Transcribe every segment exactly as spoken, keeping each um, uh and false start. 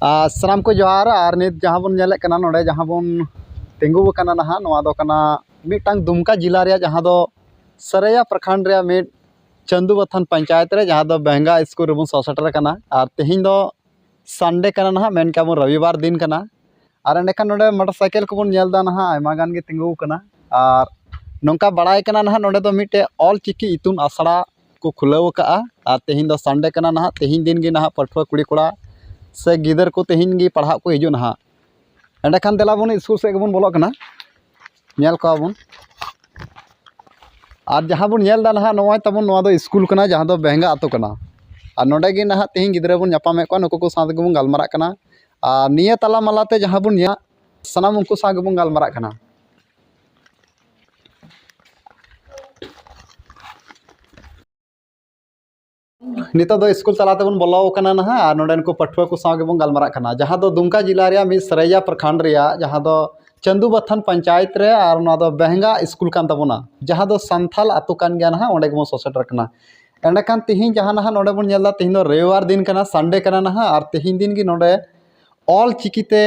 ᱟᱨ ᱥᱟᱱᱟᱢ ᱠᱚ ᱡᱚᱦᱟᱨ᱾ ᱟᱨ ᱱᱤᱛ ᱡᱟᱦᱟᱸ ᱵᱚᱱ ᱧᱮᱞᱮᱫ ᱠᱟᱱᱟ, ᱱᱚᱰᱮ ᱡᱟᱦᱟᱸ ᱵᱚᱱ ᱛᱤᱸᱜᱩ ᱟᱠᱟᱱᱟ ᱱᱟᱦᱟᱜ, ᱱᱚᱣᱟ ᱫᱚ ᱠᱟᱱᱟ ᱢᱤᱫᱴᱟᱝ ᱫᱩᱢᱠᱟ ᱡᱮᱞᱟ ᱨᱮᱭᱟᱜ, ᱡᱟᱦᱟᱸ ᱫᱚ ᱥᱟᱹᱨᱟᱹᱭᱟ ᱯᱨᱚᱠᱷᱚᱸᱰ ᱨᱮᱭᱟᱜ ᱢᱤᱫ ᱪᱟᱱᱫᱩᱵᱟᱛᱷᱟᱱ ᱯᱚᱧᱪᱟᱭᱮᱛ ᱨᱮ, ᱡᱟᱦᱟᱸ ᱫᱚ ᱵᱮᱦᱜᱟ ᱥᱠᱩᱞ ᱨᱮᱵᱚᱱ ᱥᱚᱦᱚᱨ ᱥᱮᱴᱮᱨ ᱟᱠᱟᱱᱟ᱾ ᱟᱨ ᱛᱮᱦᱮᱧ ᱫᱚ ᱥᱟᱱᱰᱮ ᱠᱟᱱᱟ ᱱᱟᱦᱟᱜ, ᱢᱮᱱ ᱠᱮᱭᱟ ᱵᱚᱱ ᱨᱚᱵᱤᱵᱟᱨ ᱫᱤᱱ ᱠᱟᱱᱟ᱾ ᱟᱨ ᱮᱸᱰᱮᱠᱷᱟᱱ ᱱᱚᱰᱮ ᱢᱚᱴᱚᱨ ᱥᱟᱭᱠᱮᱞ ᱠᱚᱵᱚᱱ ᱧᱮᱞ ᱮᱫᱟ ᱱᱟᱦᱟᱜ, ᱟᱭᱢᱟ ᱜᱟᱱ ᱜᱮ ᱛᱤᱸᱜᱩ ᱟᱠᱟᱱᱟ᱾ ᱟᱨ ᱱᱚᱝᱠᱟ ᱵᱟᱲᱟᱭ ᱠᱟᱱᱟ ᱱᱟᱦᱟᱜ, ᱱᱚᱰᱮ ᱫᱚ ᱢᱤᱫᱴᱮᱡ ᱚᱞ ᱪᱤᱠᱤ ᱤᱛᱩᱱ ᱟᱥᱲᱟ ᱠᱚ ᱠᱷᱩᱞᱟᱹᱣ ᱟᱠᱟᱫᱼᱟ᱾ ᱟᱨ ᱛᱮᱦᱮᱧ ᱫᱚ ᱥᱟᱱᱰᱮ ᱠᱟᱱᱟ ᱱᱟᱦᱟᱜ, ᱛᱮᱦᱮᱧ ᱫᱤᱱ ᱜᱮ ᱱᱟᱦᱟᱜ ᱯᱟᱹᱴᱷᱩᱣᱟᱹ ᱠᱩᱲᱤ ᱠᱚᱲᱟ ᱥᱮ ᱜᱤᱫᱟᱹᱨ ᱠᱚ ᱛᱮᱦᱮᱧ ᱜᱮ ᱯᱟᱲᱦᱟᱜ ᱠᱚ ᱦᱤᱡᱩᱜ ᱱᱟᱦᱟᱜ᱾ ᱮᱸᱰᱮᱠᱷᱟᱱ ᱫᱮᱞᱟ ᱵᱚᱱ ᱥᱠᱩᱞ ᱥᱮᱫ ᱜᱮᱵᱚᱱ ᱵᱚᱞᱚᱜ ᱠᱟᱱᱟ, ᱧᱮᱞ ᱠᱚᱣᱟ ᱵᱚᱱ᱾ ᱟᱨ ᱡᱟᱦᱟᱸ ᱵᱚᱱ ᱧᱮᱞ ᱮᱫᱟ ᱱᱟᱦᱟᱜ, ᱱᱚᱜᱼᱚᱭ ᱛᱟᱵᱚᱱ ᱱᱚᱣᱟ ᱫᱚ ᱥᱠᱩᱞ ᱠᱟᱱᱟ, ᱡᱟᱦᱟᱸ ᱫᱚ ᱵᱮᱦᱜᱟ ᱟᱹᱛᱩ ᱠᱟᱱᱟ᱾ ᱟᱨ ᱱᱚᱰᱮ ᱜᱮ ᱱᱟᱦᱟᱜ ᱛᱮᱦᱮᱧ ᱜᱤᱫᱽᱨᱟᱹ ᱵᱚᱱ ᱧᱟᱯᱟᱢᱮᱫ ᱠᱚᱣᱟ, ᱱᱩᱠᱩ ᱠᱚ ᱥᱟᱶ ᱛᱮᱜᱮ ᱵᱚᱱ ᱜᱟᱞᱢᱟᱨᱟᱜ ᱠᱟᱱᱟ᱾ ᱟᱨ ᱱᱤᱭᱟᱹ ᱛᱟᱞᱟ ᱢᱟᱞᱟ ᱛᱮ ᱡᱟᱦᱟᱸ ᱵᱚᱱ ᱧᱮᱞᱟ, ᱥᱟᱱᱟᱢ ᱩᱱᱠᱩ ᱥᱟᱶ ᱜᱮᱵᱚᱱ ᱜᱟᱞᱢᱟᱨᱟᱜ ᱠᱟᱱᱟ᱾ ᱱᱤᱛᱚᱜ ᱫᱚ ᱥᱠᱩᱞ ᱛᱟᱞᱟ ᱛᱮᱵᱚᱱ ᱵᱚᱞᱚ ᱟᱠᱟᱱᱟ ᱱᱟᱦᱟᱜ, ᱟᱨ ᱱᱚᱰᱮᱱ ᱠᱚ ᱯᱟᱹᱴᱷᱩᱣᱟᱹ ᱠᱚ ᱥᱟᱶ ᱜᱮᱵᱚᱱ ᱜᱟᱞᱢᱟᱨᱟᱜ ᱠᱟᱱᱟ, ᱡᱟᱦᱟᱸ ᱫᱚ ᱫᱩᱢᱠᱟ ᱡᱮᱞᱟ ᱨᱮᱭᱟᱜ ᱢᱤᱫ ᱥᱟᱹᱨᱟᱹᱭᱟ ᱯᱨᱚᱠᱷᱚᱸᱰ ᱨᱮᱭᱟᱜ, ᱡᱟᱦᱟᱸ ᱫᱚ ᱪᱟᱱᱫᱩᱵᱟᱛᱷᱟᱱ ᱯᱚᱧᱪᱟᱭᱮᱛ ᱨᱮ, ᱟᱨ ᱱᱚᱣᱟ ᱫᱚ ᱵᱮᱦᱜᱟ ᱥᱠᱩᱞ ᱠᱟᱱ ᱛᱟᱵᱚᱱᱟ, ᱡᱟᱦᱟᱸ ᱫᱚ ᱥᱟᱱᱛᱷᱟᱞ ᱟᱹᱛᱩ ᱠᱟᱱ ᱜᱮᱭᱟ ᱱᱟᱦᱟᱜ, ᱚᱸᱰᱮ ᱜᱮᱵᱚᱱ ᱥᱚᱦᱚᱨ ᱥᱮᱴᱮᱨ ᱠᱟᱱᱟ᱾ ᱮᱸᱰᱮᱠᱷᱟᱱ ᱛᱮᱦᱮᱧ ᱡᱟᱦᱟᱸ ᱱᱟᱦᱟᱜ ᱱᱚᱰᱮ ᱵᱚᱱ ᱧᱮᱞ ᱮᱫᱟ, ᱛᱮᱦᱮᱧ ᱫᱚ ᱨᱚᱵᱤᱵᱟᱨ ᱫᱤᱱ ᱠᱟᱱᱟ, ᱥᱟᱱᱰᱮ ᱠᱟᱱᱟ ᱱᱟᱦᱟᱜ, ᱟᱨ ᱛᱮᱦᱮᱧ ᱫᱤᱱ ᱜᱮ ᱱᱚᱰᱮ ᱚᱞ ᱪᱤᱠᱤ ᱛᱮ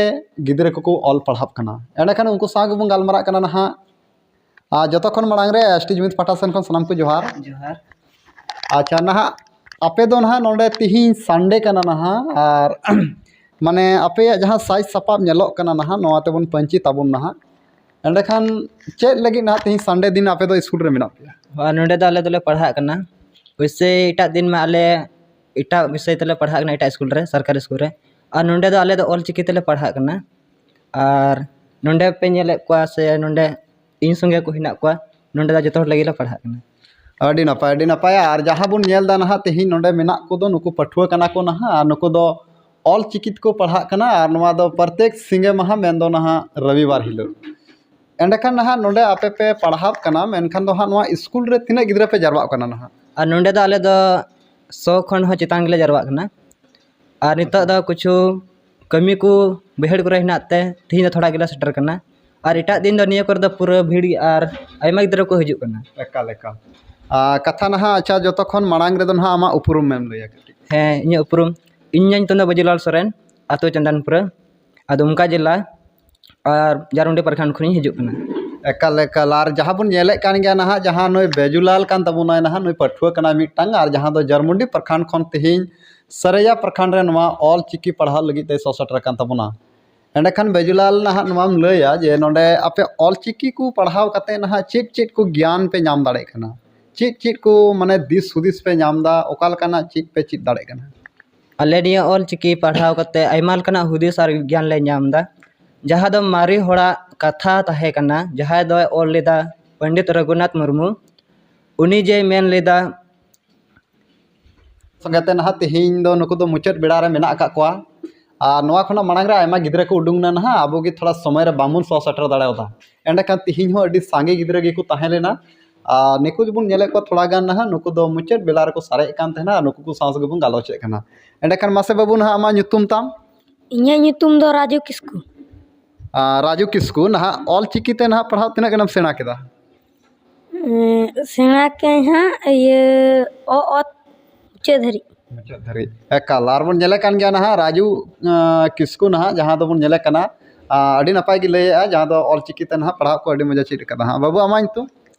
ᱜᱤᱫᱽᱨᱟᱹ ᱠᱚᱠᱚ ᱚᱞ ᱯᱟᱲᱦᱟᱜ ᱠᱟᱱᱟ᱾ ᱮᱸᱰᱮᱠᱷᱟᱱ ᱩᱱᱠᱩ ᱥᱟᱶ ᱜᱮᱵᱚᱱ ᱜᱟᱞᱢᱟᱨᱟᱜ ᱠᱟᱱᱟ ᱱᱟᱦᱟᱜ᱾ ᱟᱨ ᱡᱚᱛᱚ ᱠᱷᱚᱱ ᱢᱟᱲᱟᱝ ᱨᱮ ᱮᱥ ᱴᱤ ᱡᱩᱢᱤᱫ ᱯᱟᱦᱴᱟ ᱥᱮᱱ ᱠᱷᱚᱱ ᱥᱟᱱᱟᱢ ᱠᱚ ᱡᱚᱦᱟᱨ᱾ ᱡᱚᱦᱟᱨ᱾ ᱟᱪᱪᱷᱟ, ᱱᱟᱦᱟᱜ ᱟᱯᱮ ᱫᱚ ᱱᱟᱦᱟᱜ ᱱᱚᱰᱮ ᱛᱤᱦᱤᱧ ᱥᱟᱱᱰᱮ ᱠᱟᱱᱟ ᱱᱟᱦᱟᱜ, ᱟᱨ ᱢᱟᱱᱮ ᱟᱯᱮᱭᱟᱜ ᱡᱟᱦᱟᱸ ᱥᱟᱡᱽ ᱥᱟᱯᱟᱵ ᱧᱮᱞᱚᱜ ᱠᱟᱱᱟ ᱱᱟᱦᱟᱜ, ᱱᱚᱣᱟ ᱛᱮᱵᱚᱱ ᱯᱟᱹᱧᱪᱤ ᱛᱟᱵᱚᱱ ᱱᱟᱦᱟᱜ᱾ ᱮᱸᱰᱮᱠᱷᱟᱱ ᱪᱮᱫ ᱞᱟᱹᱜᱤᱫ ᱱᱟᱦᱟᱜ ᱛᱤᱦᱤᱧ ᱥᱟᱱᱰᱮ ᱫᱤᱱ ᱟᱯᱮ ᱫᱚ ᱥᱠᱩᱞ ᱨᱮ ᱢᱮᱱᱟᱜ ᱯᱮᱭᱟ? ᱟᱨ ᱱᱚᱰᱮ ᱫᱚ ᱟᱞᱮ ᱫᱚᱞᱮ ᱯᱟᱲᱦᱟᱜ ᱠᱟᱱᱟ᱾ ᱚᱵᱚᱥᱥᱳᱭ ᱮᱴᱟᱜ ᱫᱤᱱ ᱢᱟ ᱟᱞᱮ ᱮᱴᱟᱜ ᱵᱤᱥᱚᱭ ᱛᱮᱞᱮ ᱯᱟᱲᱦᱟᱜ ᱠᱟᱱᱟ, ᱮᱴᱟᱜ ᱥᱠᱩᱞ ᱨᱮ, ᱥᱚᱨᱠᱟᱨᱤ ᱥᱠᱩᱞ ᱨᱮ᱾ ᱟᱨ ᱱᱚᱰᱮ ᱫᱚ ᱟᱞᱮ ᱫᱚ ᱚᱞ ᱪᱤᱠᱤ ᱛᱮᱞᱮ ᱯᱟᱲᱦᱟᱜ ᱠᱟᱱᱟ᱾ ᱟᱨ ᱱᱚᱰᱮ ᱯᱮ ᱧᱮᱞᱮᱫ ᱠᱚᱣᱟ ᱥᱮ ᱱᱚᱰᱮ ᱤᱧ ᱥᱚᱸᱜᱮ ᱠᱚ ᱦᱮᱱᱟᱜ ᱠᱚᱣᱟ, ᱱᱚᱰᱮ ᱫᱚ ᱡᱚᱛᱚ ᱦᱚᱲ ᱞᱟᱹᱜᱤᱫ ᱞᱮ ᱯᱟᱲᱦᱟᱜ ᱠᱟᱱᱟ᱾ ᱟᱹᱰᱤ ᱱᱟᱯᱟᱭ, ᱟᱹᱰᱤ ᱱᱟᱯᱟᱭ᱾ ᱟᱨ ᱡᱟᱦᱟᱸ ᱵᱚᱱ ᱧᱮᱞ ᱮᱫᱟ ᱱᱟᱦᱟᱜ, ᱛᱮᱦᱮᱧ ᱱᱚᱰᱮ ᱢᱮᱱᱟᱜ ᱠᱚᱫᱚ ᱱᱩᱠᱩ ᱯᱟᱹᱴᱷᱩᱣᱟᱹ ᱠᱟᱱᱟ ᱠᱚ ᱱᱟᱦᱟᱜ, ᱟᱨ ᱱᱩᱠᱩ ᱫᱚ ᱚᱞ ᱪᱤᱠᱤ ᱛᱮᱠᱚ ᱯᱟᱲᱦᱟᱜ ᱠᱟᱱᱟ, ᱟᱨ ᱱᱚᱣᱟ ᱫᱚ ᱯᱨᱚᱛᱮᱠ ᱥᱤᱸᱜᱮ ᱢᱟᱦᱟ, ᱢᱮᱱᱫᱚ ᱱᱟᱦᱟᱜ ᱨᱚᱵᱤᱵᱟᱨ ᱦᱤᱞᱳᱜ᱾ ᱮᱸᱰᱮᱠᱷᱟᱱ ᱱᱟᱦᱟᱜ ᱱᱚᱰᱮ ᱟᱯᱮ ᱯᱮ ᱯᱟᱲᱦᱟᱜ ᱠᱟᱱᱟ, ᱢᱮᱱᱠᱷᱟᱱ ᱫᱚ ᱦᱟᱸᱜ ᱱᱚᱣᱟ ᱥᱠᱩᱞ ᱨᱮ ᱛᱤᱱᱟᱹᱜ ᱜᱤᱫᱽᱨᱟᱹ ᱯᱮ ᱡᱟᱨᱣᱟᱜ ᱠᱟᱱᱟ ᱱᱟᱦᱟᱜ? ᱟᱨ ᱱᱚᱰᱮ ᱫᱚ ᱟᱞᱮ ᱫᱚ ᱥᱚ ᱠᱷᱚᱱ ᱦᱚᱸ ᱪᱮᱛᱟᱱ ᱜᱮᱞᱮ ᱡᱟᱨᱣᱟᱜ ᱠᱟᱱᱟ᱾ ᱟᱨ ᱱᱤᱛᱚᱜ ᱫᱚ ᱠᱤᱪᱷᱩ ᱠᱟᱹᱢᱤ ᱠᱚ ᱵᱟᱹᱭᱦᱟᱹᱲ ᱠᱚᱨᱮ ᱦᱮᱱᱟᱜ ᱛᱮ ᱛᱮᱦᱮᱧ ᱫᱚ ᱛᱷᱚᱲᱟ ᱜᱮᱞᱮ ᱥᱮᱴᱮᱨ ᱠᱟᱱᱟ᱾ ᱟᱨ ᱮᱴᱟᱜ ᱫᱤᱱ ᱫᱚ ᱱᱤᱭᱟᱹ ᱠᱚᱨᱮ ᱫᱚ ᱯᱩᱨᱟᱹ ᱵᱷᱤᱲ ᱜᱮ ᱟᱨ ᱟᱭᱢᱟ ᱜᱤᱫᱽᱨᱟᱹ ᱠᱚ ᱦᱤᱡᱩᱜ ᱠᱟᱱᱟ᱾ ᱮᱠᱟᱞ, ᱮᱠᱟᱞ᱾ ᱟᱨ ᱠᱟᱛᱷᱟ ᱱᱟᱦᱟᱜ, ᱟᱪᱪᱷᱟ, ᱡᱚᱛᱚ ᱠᱷᱚᱱ ᱢᱟᱲᱟᱝ ᱨᱮᱫᱚ ᱱᱟᱦᱟᱜ ᱟᱢᱟᱜ ᱩᱯᱨᱩᱢ ᱮᱢ ᱞᱟᱹᱭᱟ ᱠᱟᱹᱴᱤᱡ? ᱦᱮᱸ, ᱤᱧᱟᱹᱜ ᱩᱯᱨᱩᱢ, ᱤᱧᱟᱹᱜ ᱧᱩᱛᱩᱢ ᱫᱚ ᱵᱟᱹᱡᱩᱞᱟᱞ ᱥᱚᱨᱮᱱ᱾ ᱟᱹᱛᱩ ᱪᱚᱱᱫᱚᱱᱯᱩᱨᱟ, ᱫᱩᱢᱠᱟ ᱡᱮᱞᱟ, ᱟᱨ ᱡᱟᱨᱢᱩᱰᱤ ᱯᱨᱚᱠᱷᱚᱸᱰ ᱠᱷᱚᱱᱤᱧ ᱦᱤᱡᱩᱜ ᱠᱟᱱᱟ᱾ ᱮᱠᱟᱞ ᱮᱠᱟᱞ᱾ ᱟᱨ ᱡᱟᱦᱟᱸ ᱵᱚᱱ ᱧᱮᱞᱮᱫ ᱠᱟᱱ ᱜᱮᱭᱟ ᱱᱟᱦᱟᱜ, ᱡᱟᱦᱟᱸ ᱱᱩᱭ ᱵᱮᱡᱩᱞᱟᱞ ᱠᱟᱱ ᱛᱟᱵᱚᱱᱟᱭ ᱱᱟᱦᱟᱜ, ᱱᱩᱭ ᱯᱟᱹᱴᱷᱩᱣᱟᱹ ᱠᱟᱱᱟᱭ ᱢᱤᱫᱴᱟᱝ, ᱟᱨ ᱡᱟᱦᱟᱸ ᱫᱚ ᱡᱟᱨᱢᱩᱰᱤ ᱯᱨᱚᱠᱷᱚᱸᱰ ᱠᱷᱚᱱ ᱛᱮᱦᱮᱧ ᱥᱟᱹᱨᱟᱹᱭᱟ ᱯᱨᱚᱠᱷᱚᱸᱰ ᱨᱮ ᱱᱚᱣᱟ ᱚᱞ ᱪᱤᱠᱤ ᱯᱟᱲᱦᱟᱣ ᱞᱟᱹᱜᱤᱫ ᱛᱮᱭ ᱥᱚᱦᱚᱨ ᱥᱮᱴᱮᱨ ᱟᱠᱟᱱ ᱛᱟᱵᱚᱱᱟ᱾ ᱮᱸᱰᱮᱠᱷᱟᱱ ᱵᱮᱡᱩᱞᱟᱞ, ᱱᱟᱦᱟᱜ ᱱᱚᱣᱟᱢ ᱞᱟᱹᱭᱟ ᱡᱮ ᱱᱚᱰᱮ ᱟᱯᱮ ᱚᱞ ᱪᱤᱠᱤ ᱠᱚ ᱯᱟᱲᱦᱟᱣ ᱠᱟᱛᱮ ᱱᱟᱦᱟᱜ ᱪᱮᱫ ᱪᱮᱫ ᱠᱚ ᱜᱮᱭᱟᱱ ᱯᱮ ᱧᱟᱢ ᱫᱟᱲᱮᱭᱟᱜ ᱠᱟᱱᱟ? ᱪᱮᱫ ᱪᱮᱫ ᱠᱚ, ᱢᱟᱱᱮ, ᱫᱤᱥ ᱦᱩᱫᱤᱥ ᱯᱮ ᱧᱟᱢ ᱮᱫᱟ? ᱚᱠᱟ ᱞᱮᱠᱟᱱᱟᱜ ᱪᱮᱫ ᱯᱮ ᱪᱮᱫ ᱫᱟᱲᱮᱭᱟᱜ ᱠᱟᱱᱟ? ᱟᱞᱮ ᱱᱤᱭᱟᱹ ᱚᱞ ᱪᱤᱠᱤ ᱯᱟᱲᱦᱟᱣ ᱠᱟᱛᱮ ᱟᱭᱢᱟ ᱞᱮᱠᱟᱱᱟᱜ ᱦᱩᱫᱤᱥ ᱟᱨ ᱜᱮᱭᱟᱱ ᱞᱮ ᱧᱟᱢ ᱮᱫᱟ᱾ ᱡᱟᱦᱟᱸ ᱫᱚ ᱢᱟᱨᱮ ᱦᱚᱲᱟᱜ ᱠᱟᱛᱷᱟ ᱛᱟᱦᱮᱸ ᱠᱟᱱᱟ, ᱡᱟᱦᱟᱸᱭ ᱫᱚᱭ ᱚᱞ ᱞᱮᱫᱟ ᱯᱚᱱᱰᱤᱛ ᱨᱚᱜᱷᱩᱱᱟᱛᱷ ᱢᱩᱨᱢᱩ, ᱩᱱᱤ ᱡᱮᱭ ᱢᱮᱱ ᱞᱮᱫᱟ, ᱥᱚᱸᱜᱮ ᱛᱮ ᱱᱟᱦᱟᱜ ᱛᱮᱦᱮᱧ ᱫᱚ ᱱᱩᱠᱩ ᱫᱚ ᱢᱩᱪᱟᱹᱫ ᱵᱮᱲᱟ ᱨᱮ ᱢᱮᱱᱟᱜ ᱟᱠᱟᱫ ᱠᱚᱣᱟ᱾ ᱟᱨ ᱱᱚᱣᱟ ᱠᱷᱚᱱᱟᱜ ᱢᱟᱲᱟᱝ ᱨᱮ ᱟᱭᱢᱟ ᱜᱤᱫᱽᱨᱟᱹ ᱠᱚ ᱩᱰᱩᱝ ᱮᱱᱟ ᱱᱟᱦᱟᱜ, ᱟᱵᱚ ᱜᱮ ᱛᱷᱚᱲᱟ ᱥᱚᱢᱚᱭ ᱨᱮ ᱵᱟᱵᱚᱱ ᱥᱚᱦᱚᱨ ᱥᱮᱴᱮᱨ ᱫᱟᱲᱮᱭᱟᱫᱟ᱾ ᱮᱸᱰᱮᱠᱷᱟᱱ ᱛᱮᱦᱮᱧ ᱦᱚᱸ ᱟᱹᱰᱤ ᱥᱟᱸᱜᱮ ᱜᱤᱫᱽᱨᱟᱹ ᱜᱮᱠᱚ ᱛᱟᱦᱮᱸ ᱞᱮᱱᱟ᱾ ᱟᱨ ᱱᱩᱠᱩ ᱡᱮᱵᱚᱱ ᱧᱮᱞᱮᱫ ᱠᱚᱣᱟ ᱛᱷᱚᱲᱟ ᱜᱟᱱ ᱱᱟᱦᱟᱜ, ᱱᱩᱠᱩ ᱫᱚ ᱢᱩᱪᱟᱹᱫ ᱵᱮᱲᱟ ᱨᱮᱠᱚ ᱥᱟᱨᱮᱡ ᱠᱟᱱ ᱛᱟᱦᱮᱱᱟ, ᱟᱨ ᱱᱩᱠᱩ ᱠᱚ ᱥᱟᱶ ᱜᱮᱵᱚᱱ ᱜᱟᱞᱚᱪᱮᱫ ᱠᱟᱱᱟ᱾ ᱮᱸᱰᱮᱠᱷᱟᱱ ᱢᱟᱥᱮ ᱵᱟᱹᱵᱩ, ᱱᱟᱦᱟᱜ ᱟᱢᱟᱜ ᱧᱩᱛᱩᱢ ᱛᱟᱢ? ᱤᱧᱟᱹᱜ ᱧᱩᱛᱩᱢ ᱫᱚ ᱨᱟᱡᱩ ᱠᱤᱥᱠᱩ᱾ ᱟᱨ ᱨᱟᱡᱩ ᱠᱤᱥᱠᱩ, ᱱᱟᱦᱟᱜ ᱚᱞ ᱪᱤᱠᱤ ᱛᱮ ᱱᱟᱦᱟᱜ ᱯᱟᱲᱦᱟᱜ ᱛᱤᱱᱟᱹᱜ ᱜᱟᱱᱮᱢ ᱥᱮᱬᱟ ᱠᱮᱫᱟ? ᱮᱸ, ᱥᱮᱬᱟ ᱠᱟᱹᱧ ᱦᱟᱸᱜ ᱤᱭᱟᱹ ᱚ ᱚᱛ ᱢᱩᱪᱟᱹᱫ ᱫᱷᱟᱹᱨᱤᱡ᱾ ᱢᱩᱪᱟᱹᱫ ᱫᱷᱟᱹᱨᱤᱡ᱾ ᱮᱠᱟᱞ, ᱟᱨ ᱵᱚᱱ ᱧᱮᱞᱮ ᱠᱟᱱ ᱜᱮᱭᱟ ᱱᱟᱦᱟᱜ ᱨᱟᱡᱩ, ᱟᱸ, ᱠᱤᱥᱠᱩ ᱱᱟᱦᱟᱜ, ᱡᱟᱦᱟᱸ ᱫᱚᱵᱚᱱ ᱧᱮᱞᱮ ᱠᱟᱱᱟ, ᱟᱸ, ᱟᱹᱰᱤ ᱱᱟᱯᱟᱭ ᱜᱮ ᱞᱟᱹᱭᱮᱜᱼᱟ, ᱡᱟᱦᱟᱸ ᱫᱚ ᱚᱞ ᱪᱤᱠᱤ ᱛᱮ ᱱᱟᱦᱟᱜ ᱯᱟᱲᱦᱟᱜ ᱠᱚ ᱟᱹᱰᱤ ᱢᱚᱡᱽ ᱮ ᱪᱮᱫ ᱟᱠᱟᱫᱟ ᱦᱟᱸᱜ᱾ ᱵᱟᱹᱵᱩ, ᱟᱢᱟᱜ ᱧᱩᱛᱩᱢ?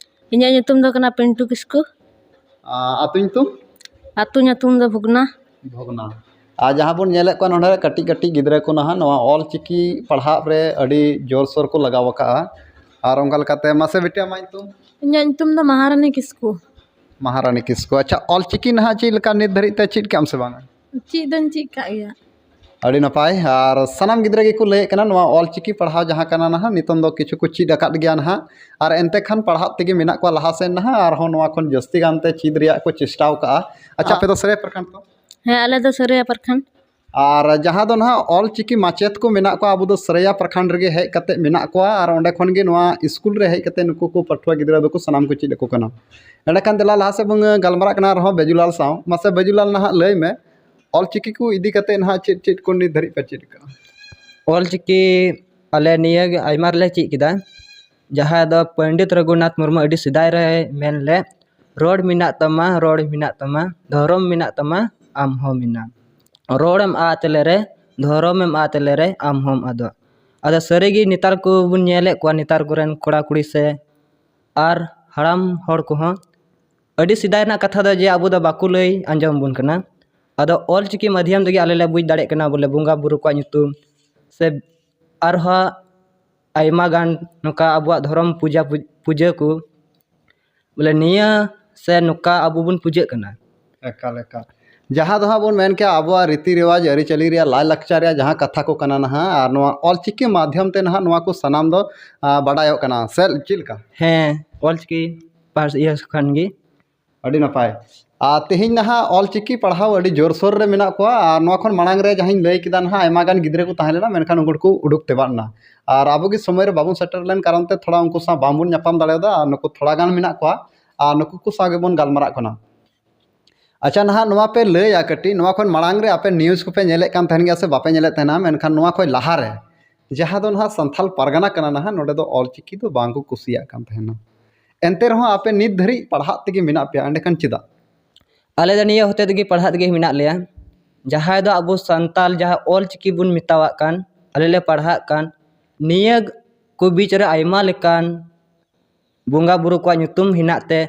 ᱤᱧᱟᱹᱜ ᱧᱩᱛᱩᱢ ᱫᱚ ᱠᱟᱱᱟ ᱯᱤᱱᱴᱩ ᱠᱤᱥᱠᱩ᱾ ᱟᱸ, ᱟᱹᱛᱩ ᱧᱩᱛᱩᱢ? ᱟᱹᱛᱩ ᱧᱩᱛᱩᱢ ᱫᱚ ᱵᱷᱩᱜᱽᱱᱟ᱾ ᱵᱷᱚᱜᱽᱱᱟ᱾ ᱟᱨ ᱡᱟᱦᱟᱸ ᱵᱚᱱ ᱧᱮᱞᱮᱫ ᱠᱚᱣᱟ ᱱᱚᱰᱮ ᱠᱟᱹᱴᱤᱡ ᱠᱟᱹᱴᱤᱡ ᱜᱤᱫᱽᱨᱟᱹ ᱠᱚ ᱱᱟᱦᱟᱜ ᱱᱚᱣᱟ ᱚᱞ ᱪᱤᱠᱤ ᱯᱟᱲᱦᱟᱜ ᱨᱮ ᱟᱹᱰᱤ ᱡᱳᱨᱥᱳᱨ ᱠᱚ ᱞᱟᱜᱟᱣ ᱟᱠᱟᱜᱼᱟ᱾ ᱟᱨ ᱚᱱᱠᱟ ᱞᱮᱠᱟᱛᱮ ᱢᱟᱥᱮ ᱵᱤᱴᱤ, ᱟᱢᱟᱜ ᱧᱩᱛᱩᱢ? ᱤᱧᱟᱹᱜ ᱧᱩᱛᱩᱢ ᱫᱚ ᱢᱟᱦᱟᱨᱟᱱᱤ ᱠᱤᱥᱠᱩ᱾ ᱢᱟᱦᱟᱨᱟᱱᱤ ᱠᱤᱥᱠᱩ᱾ ᱟᱪᱪᱷᱟ, ᱚᱞ ᱪᱤᱠᱤ ᱱᱟᱦᱟᱜ ᱪᱮᱫ ᱞᱮᱠᱟ ᱱᱤᱛ ᱫᱷᱟᱹᱨᱤᱡ ᱛᱮ ᱪᱮᱫ ᱠᱮᱜ ᱟᱢ ᱥᱮ ᱵᱟᱝᱟ? ᱪᱮᱫ ᱫᱚᱧ ᱪᱮᱫ ᱠᱟᱜ ᱜᱮᱭᱟ᱾ ᱟᱹᱰᱤ ᱱᱟᱯᱟᱭ᱾ ᱟᱨ ᱥᱟᱱᱟᱢ ᱜᱤᱫᱽᱨᱟᱹ ᱜᱮᱠᱚ ᱞᱟᱹᱭᱮᱫ ᱠᱟᱱᱟ, ᱱᱚᱣᱟ ᱚᱞ ᱪᱤᱠᱤ ᱯᱟᱲᱦᱟᱣ ᱡᱟᱦᱟᱸ ᱠᱟᱱᱟ ᱱᱟᱦᱟᱜ, ᱱᱤᱛᱚᱝ ᱫᱚ ᱠᱤᱪᱷᱩ ᱠᱚ ᱪᱮᱫ ᱟᱠᱟᱫ ᱜᱮᱭᱟ ᱱᱟᱦᱟᱜ, ᱟᱨ ᱮᱱᱛᱮ ᱠᱷᱟᱱ ᱯᱟᱲᱦᱟᱜ ᱛᱮᱜᱮ ᱢᱮᱱᱟᱜ ᱠᱚᱣᱟ ᱞᱟᱦᱟ ᱥᱮᱫ ᱱᱟᱦᱟᱜ, ᱟᱨᱦᱚᱸ ᱱᱚᱣᱟ ᱠᱷᱚᱱ ᱡᱟᱹᱥᱛᱤ ᱜᱟᱱᱛᱮ ᱪᱮᱫ ᱨᱮᱭᱟᱜ ᱠᱚ ᱪᱮᱥᱴᱟᱣ ᱠᱟᱜᱼᱟ᱾ ᱟᱪᱪᱷᱟ, ᱟᱯᱮ ᱫᱚ ᱥᱟᱹᱨᱟᱹᱭᱟ ᱯᱨᱚᱠᱷᱚᱸᱰ ᱛᱚ? ᱦᱮᱸ, ᱟᱞᱮ ᱫᱚ ᱥᱟᱹᱨᱟᱹᱭᱟ ᱯᱨᱚᱠᱷᱚᱸᱰ᱾ ᱟᱨ ᱡᱟᱦᱟᱸ ᱫᱚ ᱱᱟᱦᱟᱜ ᱚᱞ ᱪᱤᱠᱤ ᱢᱟᱪᱮᱫ ᱠᱚ ᱢᱮᱱᱟᱜ ᱠᱚᱣᱟ, ᱟᱵᱚ ᱫᱚ ᱥᱟᱹᱨᱟᱹᱭᱟ ᱯᱨᱚᱠᱷᱚᱸᱰ ᱨᱮᱜᱮ ᱦᱮᱡ ᱠᱟᱛᱮ ᱢᱮᱱᱟᱜ ᱠᱚᱣᱟ, ᱟᱨ ᱚᱸᱰᱮ ᱠᱷᱚᱱ ᱜᱮ ᱱᱚᱣᱟ ᱥᱠᱩᱞ ᱨᱮ ᱦᱮᱡ ᱠᱟᱛᱮ ᱱᱩᱠᱩ ᱠᱚ ᱯᱟᱹᱴᱷᱩᱣᱟᱹ ᱜᱤᱫᱽᱨᱟᱹ ᱫᱚᱠᱚ ᱥᱟᱱᱟᱢ ᱠᱚ ᱪᱮᱫ ᱟᱠᱚ ᱠᱟᱱᱟ᱾ ᱮᱸᱰᱮᱠᱷᱟᱱ ᱫᱮᱞᱟ ᱞᱟᱦᱟ ᱥᱮᱫ ᱵᱚᱱ ᱜᱟᱞᱢᱟᱨᱟᱜ ᱠᱟᱱᱟ ᱟᱨᱦᱚᱸ ᱵᱟᱹᱡᱩᱞᱟᱞ ᱥᱟᱶ᱾ ᱢᱟᱥᱮ ᱵᱟᱹᱡᱩᱞᱟᱞ, ᱱᱟᱦᱟᱜ ᱞᱟᱹᱭ ᱢᱮ, ᱚᱞ ᱪᱤᱠᱤ ᱠᱚ ᱤᱫᱤ ᱠᱟᱛᱮ ᱱᱟᱦᱟᱜ ᱪᱮᱫ ᱪᱮᱫ ᱠᱚ ᱱᱤᱛ ᱫᱷᱟᱹᱨᱤᱡ ᱯᱮ ᱪᱮᱫ ᱟᱠᱟᱫᱟ? ᱚᱞ ᱪᱤᱠᱤ ᱟᱞᱮ ᱱᱤᱭᱟᱹ ᱜᱮ ᱟᱭᱢᱟ ᱨᱮᱞᱮ ᱪᱮᱫ ᱠᱮᱫᱟ, ᱡᱟᱦᱟᱸ ᱫᱚ ᱯᱚᱱᱰᱤᱛ ᱨᱚᱜᱷᱩᱱᱟᱛᱷ ᱢᱩᱨᱢᱩ ᱟᱹᱰᱤ ᱥᱮᱫᱟᱭ ᱨᱮᱭ ᱢᱮᱱ ᱞᱮᱫ, "ᱨᱚᱲ ᱢᱮᱱᱟᱜ ᱛᱟᱢᱟ, ᱨᱚᱲ ᱢᱮᱱᱟᱜ ᱛᱟᱢᱟ, ᱫᱷᱚᱨᱚᱢ ᱢᱮᱱᱟᱜ ᱛᱟᱢᱟ, ᱟᱢ ᱦᱚᱸ ᱢᱮᱱᱟᱢ᱾ ᱨᱚᱲᱮᱢ ᱟᱫ ᱞᱮᱨᱮ, ᱫᱷᱚᱨᱚᱢᱮᱢ ᱟᱫ ᱞᱮᱨᱮ ᱟᱢ ᱦᱚᱸᱢ ᱟᱫᱚᱜ᱾ ᱟᱫᱚ ᱥᱟᱹᱨᱤᱜᱮ ᱱᱮᱛᱟᱨ ᱠᱚᱵᱚᱱ ᱧᱮᱞᱮᱫ ᱠᱚᱣᱟ, ᱱᱮᱛᱟᱨ ᱠᱚᱨᱮᱱ ᱠᱚᱲᱟ ᱠᱩᱲᱤ ᱥᱮ ᱟᱨ ᱦᱟᱲᱟᱢ ᱦᱚᱲ ᱠᱚᱦᱚᱸ, ᱟᱹᱰᱤ ᱥᱮᱫᱟᱭ ᱨᱮᱱᱟᱜ ᱠᱟᱛᱷᱟ ᱫᱚ ᱡᱮ ᱟᱵᱚ ᱫᱚ ᱵᱟᱠᱚ ᱞᱟᱹᱭ ᱟᱸᱡᱚᱢ ᱟᱵᱚᱱ ᱠᱟᱱᱟ᱾ ᱟᱫᱚ ᱚᱞ ᱪᱤᱠᱤ ᱢᱟᱫᱽᱫᱷᱚᱢ ᱛᱮᱜᱮ ᱟᱞᱮ ᱞᱮ ᱵᱩᱡᱽ ᱫᱟᱲᱮᱭᱟᱜ ᱠᱟᱱᱟ ᱵᱚᱞᱮ ᱵᱚᱸᱜᱟ ᱵᱩᱨᱩ ᱠᱚᱣᱟᱜ ᱧᱩᱛᱩᱢ ᱥᱮ ᱟᱨᱦᱚᱸ ᱟᱭᱢᱟ ᱜᱟᱱ ᱱᱚᱝᱠᱟ ᱟᱵᱚᱣᱟᱜ ᱫᱷᱚᱨᱚᱢ ᱯᱩᱡᱟ ᱯᱩᱡᱟᱹ ᱠᱚ, ᱵᱚᱞᱮ ᱱᱤᱭᱟᱹ ᱥᱮ ᱱᱚᱝᱠᱟ ᱟᱵᱚ ᱵᱚᱱ ᱯᱩᱡᱟᱹᱜ ᱠᱟᱱᱟ᱾ ᱮᱠᱟᱞ, ᱮᱠᱟᱞ᱾ ᱡᱟᱦᱟᱸ ᱫᱚ ᱦᱟᱸᱜ ᱵᱚᱱ ᱢᱮᱱ ᱠᱮᱭᱟ ᱟᱵᱚᱣᱟᱜ ᱨᱤᱛᱤ ᱨᱮᱣᱟᱡᱽ, ᱟᱹᱨᱤᱪᱟᱹᱞᱤ ᱨᱮᱭᱟᱜ, ᱞᱟᱭᱼᱞᱟᱠᱪᱟᱨ ᱨᱮᱭᱟᱜ ᱡᱟᱦᱟᱸ ᱠᱟᱛᱷᱟ ᱠᱚ ᱠᱟᱱᱟ ᱱᱟᱦᱟᱜ, ᱟᱨ ᱱᱚᱣᱟ ᱚᱞ ᱪᱤᱠᱤ ᱢᱟᱫᱽᱫᱷᱚᱢ ᱛᱮ ᱱᱟᱦᱟᱜ ᱱᱚᱣᱟ ᱠᱚ ᱥᱟᱱᱟᱢ ᱫᱚ, ᱟ, ᱵᱟᱰᱟᱭᱚᱜ ᱠᱟᱱᱟ᱾ ᱥᱮ ᱪᱮᱫ ᱞᱮᱠᱟ? ᱦᱮᱸ, ᱚᱞ ᱪᱤᱠᱤ ᱯᱟᱹᱨᱥᱤ ᱤᱭᱟᱹ ᱠᱷᱚᱱ ᱜᱮ᱾ ᱟᱹᱰᱤ ᱱᱟᱯᱟᱭ᱾ ᱟᱨ ᱛᱮᱦᱮᱧ ᱱᱟᱦᱟᱜ ᱚᱞ ᱪᱤᱠᱤ ᱯᱟᱲᱦᱟᱣ ᱟᱹᱰᱤ ᱡᱳᱨᱥᱳᱨ ᱨᱮ ᱢᱮᱱᱟᱜ ᱠᱚᱣᱟ, ᱟᱨ ᱱᱚᱣᱟ ᱠᱷᱚᱱ ᱢᱟᱲᱟᱝ ᱨᱮ ᱡᱟᱦᱟᱸᱧ ᱞᱟᱹᱭ ᱠᱮᱫᱟ ᱱᱟᱦᱟᱜ, ᱟᱭᱢᱟ ᱜᱟᱱ ᱜᱤᱫᱽᱨᱟᱹ ᱠᱚ ᱛᱟᱦᱮᱸ ᱞᱮᱱᱟ, ᱢᱮᱱᱠᱷᱟᱱ ᱩᱱᱠᱩ ᱫᱚᱠᱚ ᱩᱰᱩᱠ ᱛᱮᱵᱟᱫ ᱮᱱᱟ᱾ ᱟᱨ ᱟᱵᱚ ᱜᱮ ᱥᱚᱢᱚᱭ ᱨᱮ ᱵᱟᱵᱚᱱ ᱥᱮᱴᱮᱨ ᱞᱮᱱ ᱠᱟᱨᱚᱱ ᱛᱮ ᱛᱷᱚᱲᱟ ᱩᱱᱠᱩ ᱥᱟᱶ ᱵᱟᱝᱵᱚᱱ ᱧᱟᱯᱟᱢ ᱫᱟᱲᱮᱭᱟᱫᱟ, ᱟᱨ ᱱᱩᱠᱩ ᱛᱷᱚᱲᱟ ᱜᱟᱱ ᱢᱮᱱᱟᱜ ᱠᱚᱣᱟ, ᱟᱨ ᱱᱩᱠᱩ ᱠᱚ ᱥᱟᱶ ᱜᱮᱵᱚᱱ ᱜᱟᱞᱢᱟᱨᱟᱜ ᱠᱟᱱᱟ᱾ ᱟᱪᱪᱷᱟ, ᱱᱟᱦᱟᱜ ᱱᱚᱣᱟ ᱯᱮ ᱞᱟᱹᱭᱟ ᱠᱟᱹᱴᱤᱡ, ᱱᱚᱣᱟ ᱠᱷᱚᱱ ᱢᱟᱲᱟᱝ ᱨᱮ ᱟᱯᱮ news ᱠᱚᱯᱮ ᱧᱮᱞᱮᱫ ᱠᱟᱱ ᱛᱟᱦᱮᱱ ᱜᱮᱭᱟ ᱥᱮ ᱵᱟᱯᱮ ᱧᱮᱞᱮᱫ ᱛᱟᱦᱮᱱᱟ, ᱢᱮᱱᱠᱷᱟᱱ ᱱᱚᱣᱟ ᱠᱷᱚᱱ ᱞᱟᱦᱟᱨᱮ ᱡᱟᱦᱟᱸ ᱫᱚ ᱱᱟᱦᱟᱜ ᱥᱟᱱᱛᱷᱟᱞ ᱯᱟᱨᱜᱟᱱᱟ ᱠᱟᱱᱟ ᱱᱟᱦᱟᱜ, ᱱᱚᱰᱮ ᱫᱚ ᱚᱞ ᱪᱤᱠᱤ ᱫᱚ ᱵᱟᱝ ᱠᱚ ᱠᱩᱥᱤᱭᱟᱜ ᱠᱟᱱ ᱛᱟᱦᱮᱱᱟ᱾ ᱮᱱᱛᱮ ᱨᱮᱦᱚᱸ ᱟᱯᱮ ᱱᱤᱛ ᱫᱷᱟᱹᱨᱤᱡ ᱯᱟᱲᱦᱟᱜ ᱛᱮᱜᱮ ᱢᱮᱱᱟᱜ ᱯᱮᱭᱟ, ᱮᱸᱰᱮᱠᱷᱟᱱ ᱪᱮᱫᱟᱜ? ᱟᱞᱮ ᱫᱚ ᱱᱤᱭᱟᱹ ᱦᱚᱛᱮ ᱛᱮᱜᱮ ᱯᱟᱲᱦᱟᱜ ᱛᱮᱜᱮ ᱢᱮᱱᱟᱜ ᱞᱮᱭᱟ, ᱡᱟᱦᱟᱸᱭ ᱫᱚ ᱟᱵᱚ ᱥᱟᱱᱛᱟᱞ ᱡᱟᱦᱟᱸ ᱚᱞ ᱪᱤᱠᱤ ᱵᱚᱱ ᱢᱮᱛᱟᱣᱟᱜ ᱠᱟᱱ, ᱟᱞᱮ ᱞᱮ ᱯᱟᱲᱦᱟᱜ ᱠᱟᱱ, ᱱᱤᱭᱟᱹ ᱠᱚ ᱵᱤᱪ ᱨᱮ ᱟᱭᱢᱟ ᱞᱮᱠᱟᱱ ᱵᱚᱸᱜᱟ ᱵᱩᱨᱩ ᱠᱚᱣᱟᱜ ᱧᱩᱛᱩᱢ ᱦᱮᱱᱟᱜ ᱛᱮ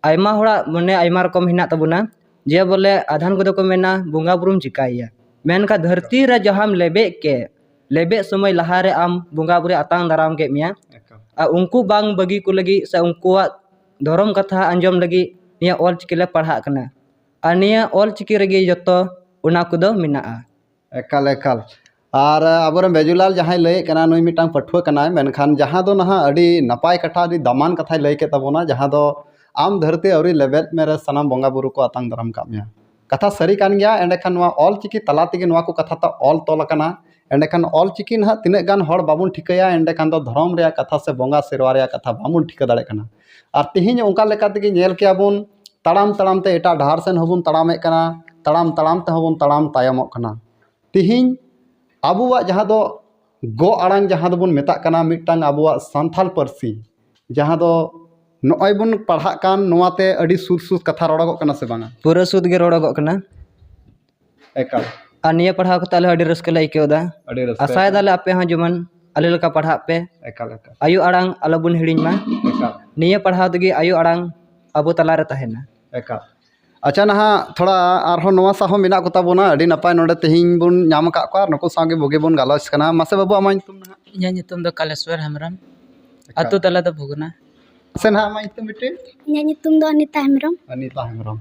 ᱟᱭᱢᱟ ᱦᱚᱲᱟᱜ ᱢᱚᱱᱮ ᱟᱭᱢᱟ ᱨᱚᱠᱚᱢ ᱦᱮᱱᱟᱜ ᱛᱟᱵᱚᱱᱟ, ᱡᱮ ᱵᱚᱞᱮ ᱟᱫᱷᱟᱱ ᱠᱚᱫᱚ ᱠᱚ ᱢᱮᱱᱟ ᱵᱚᱸᱜᱟ ᱵᱩᱨᱩᱢ ᱪᱤᱠᱟᱹᱭᱮᱭᱟ, ᱢᱮᱱᱠᱷᱟᱱ ᱫᱷᱟᱹᱨᱛᱤ ᱨᱮ ᱡᱟᱦᱟᱸᱢ ᱞᱮᱵᱮᱫ ᱠᱮᱫ, ᱞᱮᱵᱮᱫ ᱥᱚᱢᱚᱭ ᱞᱟᱦᱟᱨᱮ ᱟᱢ ᱵᱚᱸᱜᱟ ᱵᱩᱨᱩᱭ ᱟᱛᱟᱝ ᱫᱟᱨᱟᱢ ᱠᱮᱫ ᱢᱮᱭᱟ᱾ ᱮᱠᱟᱞ᱾ ᱟᱨ ᱩᱱᱠᱩ ᱵᱟᱝ ᱵᱟᱹᱜᱤ ᱠᱚ ᱞᱟᱹᱜᱤᱫ ᱥᱮ ᱩᱱᱠᱩᱣᱟᱜ ᱫᱷᱚᱨᱚᱢ ᱠᱟᱛᱷᱟ ᱟᱸᱡᱚᱢ ᱞᱟᱹᱜᱤᱫ ᱱᱤᱭᱟᱹ ᱚᱞ ᱪᱤᱠᱤ ᱞᱮ ᱯᱟᱲᱦᱟᱜ ᱠᱟᱱᱟ᱾ ᱟᱨ ᱱᱤᱭᱟᱹ ᱚᱞ ᱪᱤᱠᱤ ᱨᱮᱜᱮ ᱡᱚᱛᱚ ᱚᱱᱟ ᱠᱚᱫᱚ ᱢᱮᱱᱟᱜᱼᱟ᱾ ᱮᱠᱟᱞ, ᱮᱠᱟᱞ᱾ ᱟᱨ, ᱟᱵᱚᱨᱮᱱ ᱵᱮᱡᱩᱞᱟᱞ ᱡᱟᱦᱟᱸᱭ ᱞᱟᱹᱭᱮᱫ ᱠᱟᱱᱟ, ᱱᱩᱭ ᱢᱤᱫᱴᱟᱝ ᱯᱟᱹᱴᱷᱩᱣᱟᱹ ᱠᱟᱱᱟᱭ, ᱢᱮᱱᱠᱷᱟᱱ ᱡᱟᱦᱟᱸ ᱫᱚ ᱱᱟᱦᱟᱜ ᱟᱹᱰᱤ ᱱᱟᱯᱟᱭ ᱠᱟᱛᱷᱟ, ᱟᱹᱰᱤ ᱫᱟᱢᱟᱱ ᱠᱟᱛᱷᱟᱭ ᱞᱟᱹᱭ ᱠᱮᱫ ᱛᱟᱵᱚᱱᱟ, ᱡᱟᱦᱟᱸ ᱫᱚ ᱟᱢ ᱫᱷᱟᱹᱨᱛᱤ ᱟᱹᱣᱨᱤ ᱞᱮᱵᱮᱫ ᱢᱮ ᱨᱮ ᱥᱟᱱᱟᱢ ᱵᱚᱸᱜᱟ ᱵᱩᱨᱩ ᱠᱚ ᱟᱛᱟᱝ ᱫᱟᱨᱟᱢ ᱠᱟᱜ ᱢᱮᱭᱟ᱾ ᱠᱟᱛᱷᱟ ᱥᱟᱹᱨᱤ ᱠᱟᱱ ᱜᱮᱭᱟ᱾ ᱮᱸᱰᱮᱠᱷᱟᱱ ᱱᱚᱣᱟ ᱚᱞ ᱪᱤᱠᱤ ᱛᱟᱞᱟ ᱛᱮᱜᱮ ᱱᱚᱣᱟ ᱠᱚ ᱠᱟᱛᱷᱟ ᱛᱚ ᱚᱞ ᱛᱚᱞ ᱟᱠᱟᱱᱟ᱾ ᱮᱸᱰᱮᱠᱷᱟᱱ ᱚᱞ ᱪᱤᱠᱤ ᱱᱟᱦᱟᱜ ᱛᱤᱱᱟᱹᱜ ᱜᱟᱱ ᱦᱚᱲ ᱵᱟᱵᱚᱱ ᱴᱷᱤᱠᱟᱹᱭᱟ, ᱮᱸᱰᱮᱠᱷᱟᱱ ᱫᱚ ᱫᱷᱚᱨᱚᱢ ᱨᱮᱭᱟᱜ ᱠᱟᱛᱷᱟ ᱥᱮ ᱵᱚᱸᱜᱟ ᱥᱮᱨᱣᱟ ᱨᱮᱭᱟᱜ ᱠᱟᱛᱷᱟ ᱵᱟᱵᱚᱱ ᱴᱷᱤᱠᱟᱹ ᱫᱟᱲᱮᱭᱟᱜ ᱠᱟᱱᱟ᱾ ᱟᱨ ᱛᱮᱦᱮᱧ ᱚᱱᱠᱟ ᱞᱮᱠᱟ ᱛᱮᱜᱮ ᱧᱮᱞ ᱠᱮᱭᱟ ᱵᱚᱱ, ᱛᱟᱲᱟᱢ ᱛᱟᱲᱟᱢ ᱛᱮ ᱮᱴᱟᱜ ᱰᱟᱦᱟᱨ ᱥᱮᱱ ᱦᱚᱸᱵᱚᱱ ᱛᱟᱲᱟᱢᱮᱫ ᱠᱟᱱᱟ, ᱛᱟᱲᱟᱢ ᱛᱟᱲᱟᱢ ᱛᱮᱦᱚᱸ ᱵᱚᱱ ᱛᱟᱲᱟᱢ ᱛᱟᱭᱚᱢᱚᱜ ᱠᱟᱱᱟ᱾ ᱛᱮᱦᱮᱧ ᱟᱵᱚᱣᱟᱜ ᱡᱟᱦᱟᱸ ᱫᱚ ᱜᱚ ᱟᱲᱟᱝ, ᱡᱟᱦᱟᱸ ᱫᱚᱵᱚᱱ ᱢᱮᱛᱟᱜ ᱠᱟᱱᱟ ᱢᱤᱫᱴᱟᱝ ᱟᱵᱚᱣᱟᱜ ᱥᱟᱱᱛᱷᱟᱞ ᱯᱟᱹᱨᱥᱤ, ᱡᱟᱦᱟᱸ ᱫᱚ ᱱᱚᱜᱼᱚᱭ ᱵᱚᱱ ᱯᱟᱲᱦᱟᱜ ᱠᱟᱱ, ᱱᱚᱣᱟᱛᱮ ᱟᱹᱰᱤ ᱥᱩᱫ ᱥᱩᱫ ᱠᱟᱛᱷᱟ ᱨᱚᱲᱚᱜᱚᱜ ᱠᱟᱱᱟ ᱥᱮ ᱵᱟᱝᱟ? ᱯᱩᱨᱟᱹ ᱥᱩᱫ ᱜᱮ ᱨᱚᱲᱚᱜᱚᱜ ᱠᱟᱱᱟ᱾ ᱮᱠᱟᱞ᱾ ᱟᱨ ᱱᱤᱭᱟᱹ ᱯᱟᱲᱦᱟᱣ ᱠᱟᱛᱮ ᱟᱞᱮ ᱦᱚᱸ ᱟᱹᱰᱤ ᱨᱟᱹᱥᱠᱟᱹ ᱞᱮ ᱟᱹᱭᱠᱟᱹᱣ ᱮᱫᱟ᱾ ᱟᱹᱰᱤ ᱨᱟᱹᱥᱠᱟᱹ᱾ ᱟᱥᱟᱭ ᱫᱟᱞᱮ ᱟᱯᱮ ᱦᱚᱸ ᱡᱮᱢᱚᱱ ᱟᱞᱮ ᱞᱮᱠᱟ ᱯᱟᱲᱦᱟᱜ ᱯᱮ᱾ ᱮᱠᱟᱞ, ᱮᱠᱟᱞ᱾ ᱟᱭᱳ ᱟᱲᱟᱝ ᱟᱞᱚᱵᱚᱱ ᱦᱤᱲᱤᱧ ᱢᱟ᱾ ᱮᱠᱟᱞ᱾ ᱱᱤᱭᱟᱹ ᱯᱟᱲᱦᱟᱣ ᱛᱮᱜᱮ ᱟᱭᱳ ᱟᱲᱟᱝ ᱟᱵᱚ ᱛᱟᱞᱟᱨᱮ ᱛᱟᱦᱮᱱᱟ᱾ ᱮᱠᱟᱞ᱾ ᱟᱪᱪᱷᱟ, ᱱᱟᱦᱟᱜ ᱛᱷᱚᱲᱟ ᱟᱨᱦᱚᱸ ᱱᱚᱣᱟ ᱥᱟᱶ ᱦᱚᱸ ᱢᱮᱱᱟᱜ ᱠᱚᱛᱟ ᱵᱚᱱᱟ, ᱟᱹᱰᱤ ᱱᱟᱯᱟᱭ ᱱᱚᱰᱮ ᱛᱮᱦᱮᱧ ᱵᱚᱱ ᱧᱟᱢ ᱟᱠᱟᱫ ᱠᱚᱣᱟ ᱟᱨ ᱱᱩᱠᱩ ᱥᱟᱶ ᱜᱮ ᱵᱩᱜᱤ ᱵᱚᱱ ᱜᱟᱞᱚᱪ ᱠᱟᱱᱟ᱾ ᱢᱟᱥᱮ ᱵᱟᱹᱵᱩ, ᱟᱢᱟᱜ ᱧᱩᱛᱩᱢ ᱱᱟᱦᱟᱜ? ᱤᱧᱟᱹᱜ ᱧᱩᱛᱩᱢ ᱫᱚ ᱠᱟᱞᱮᱥᱣᱚᱨ ᱦᱮᱢᱵᱨᱚᱢ᱾ ᱮᱠᱟᱞ᱾ ᱟᱹᱛᱩ ᱛᱟᱞᱟ ᱫᱚ ᱵᱷᱩᱜᱽᱱᱟ᱾ ᱢᱟᱥᱮ ᱱᱟᱦᱟᱜ ᱟᱢᱟᱜ ᱧᱩᱛᱩᱢ ᱵᱤᱴᱤ? ᱤᱧᱟᱹᱜ ᱧᱩᱛᱩᱢ ᱫᱚ ᱚᱱᱤᱛᱟ ᱦᱮᱢᱵᱨᱚᱢ᱾ ᱚᱱᱤᱛᱟ ᱦᱮᱢᱵᱨᱚᱢ᱾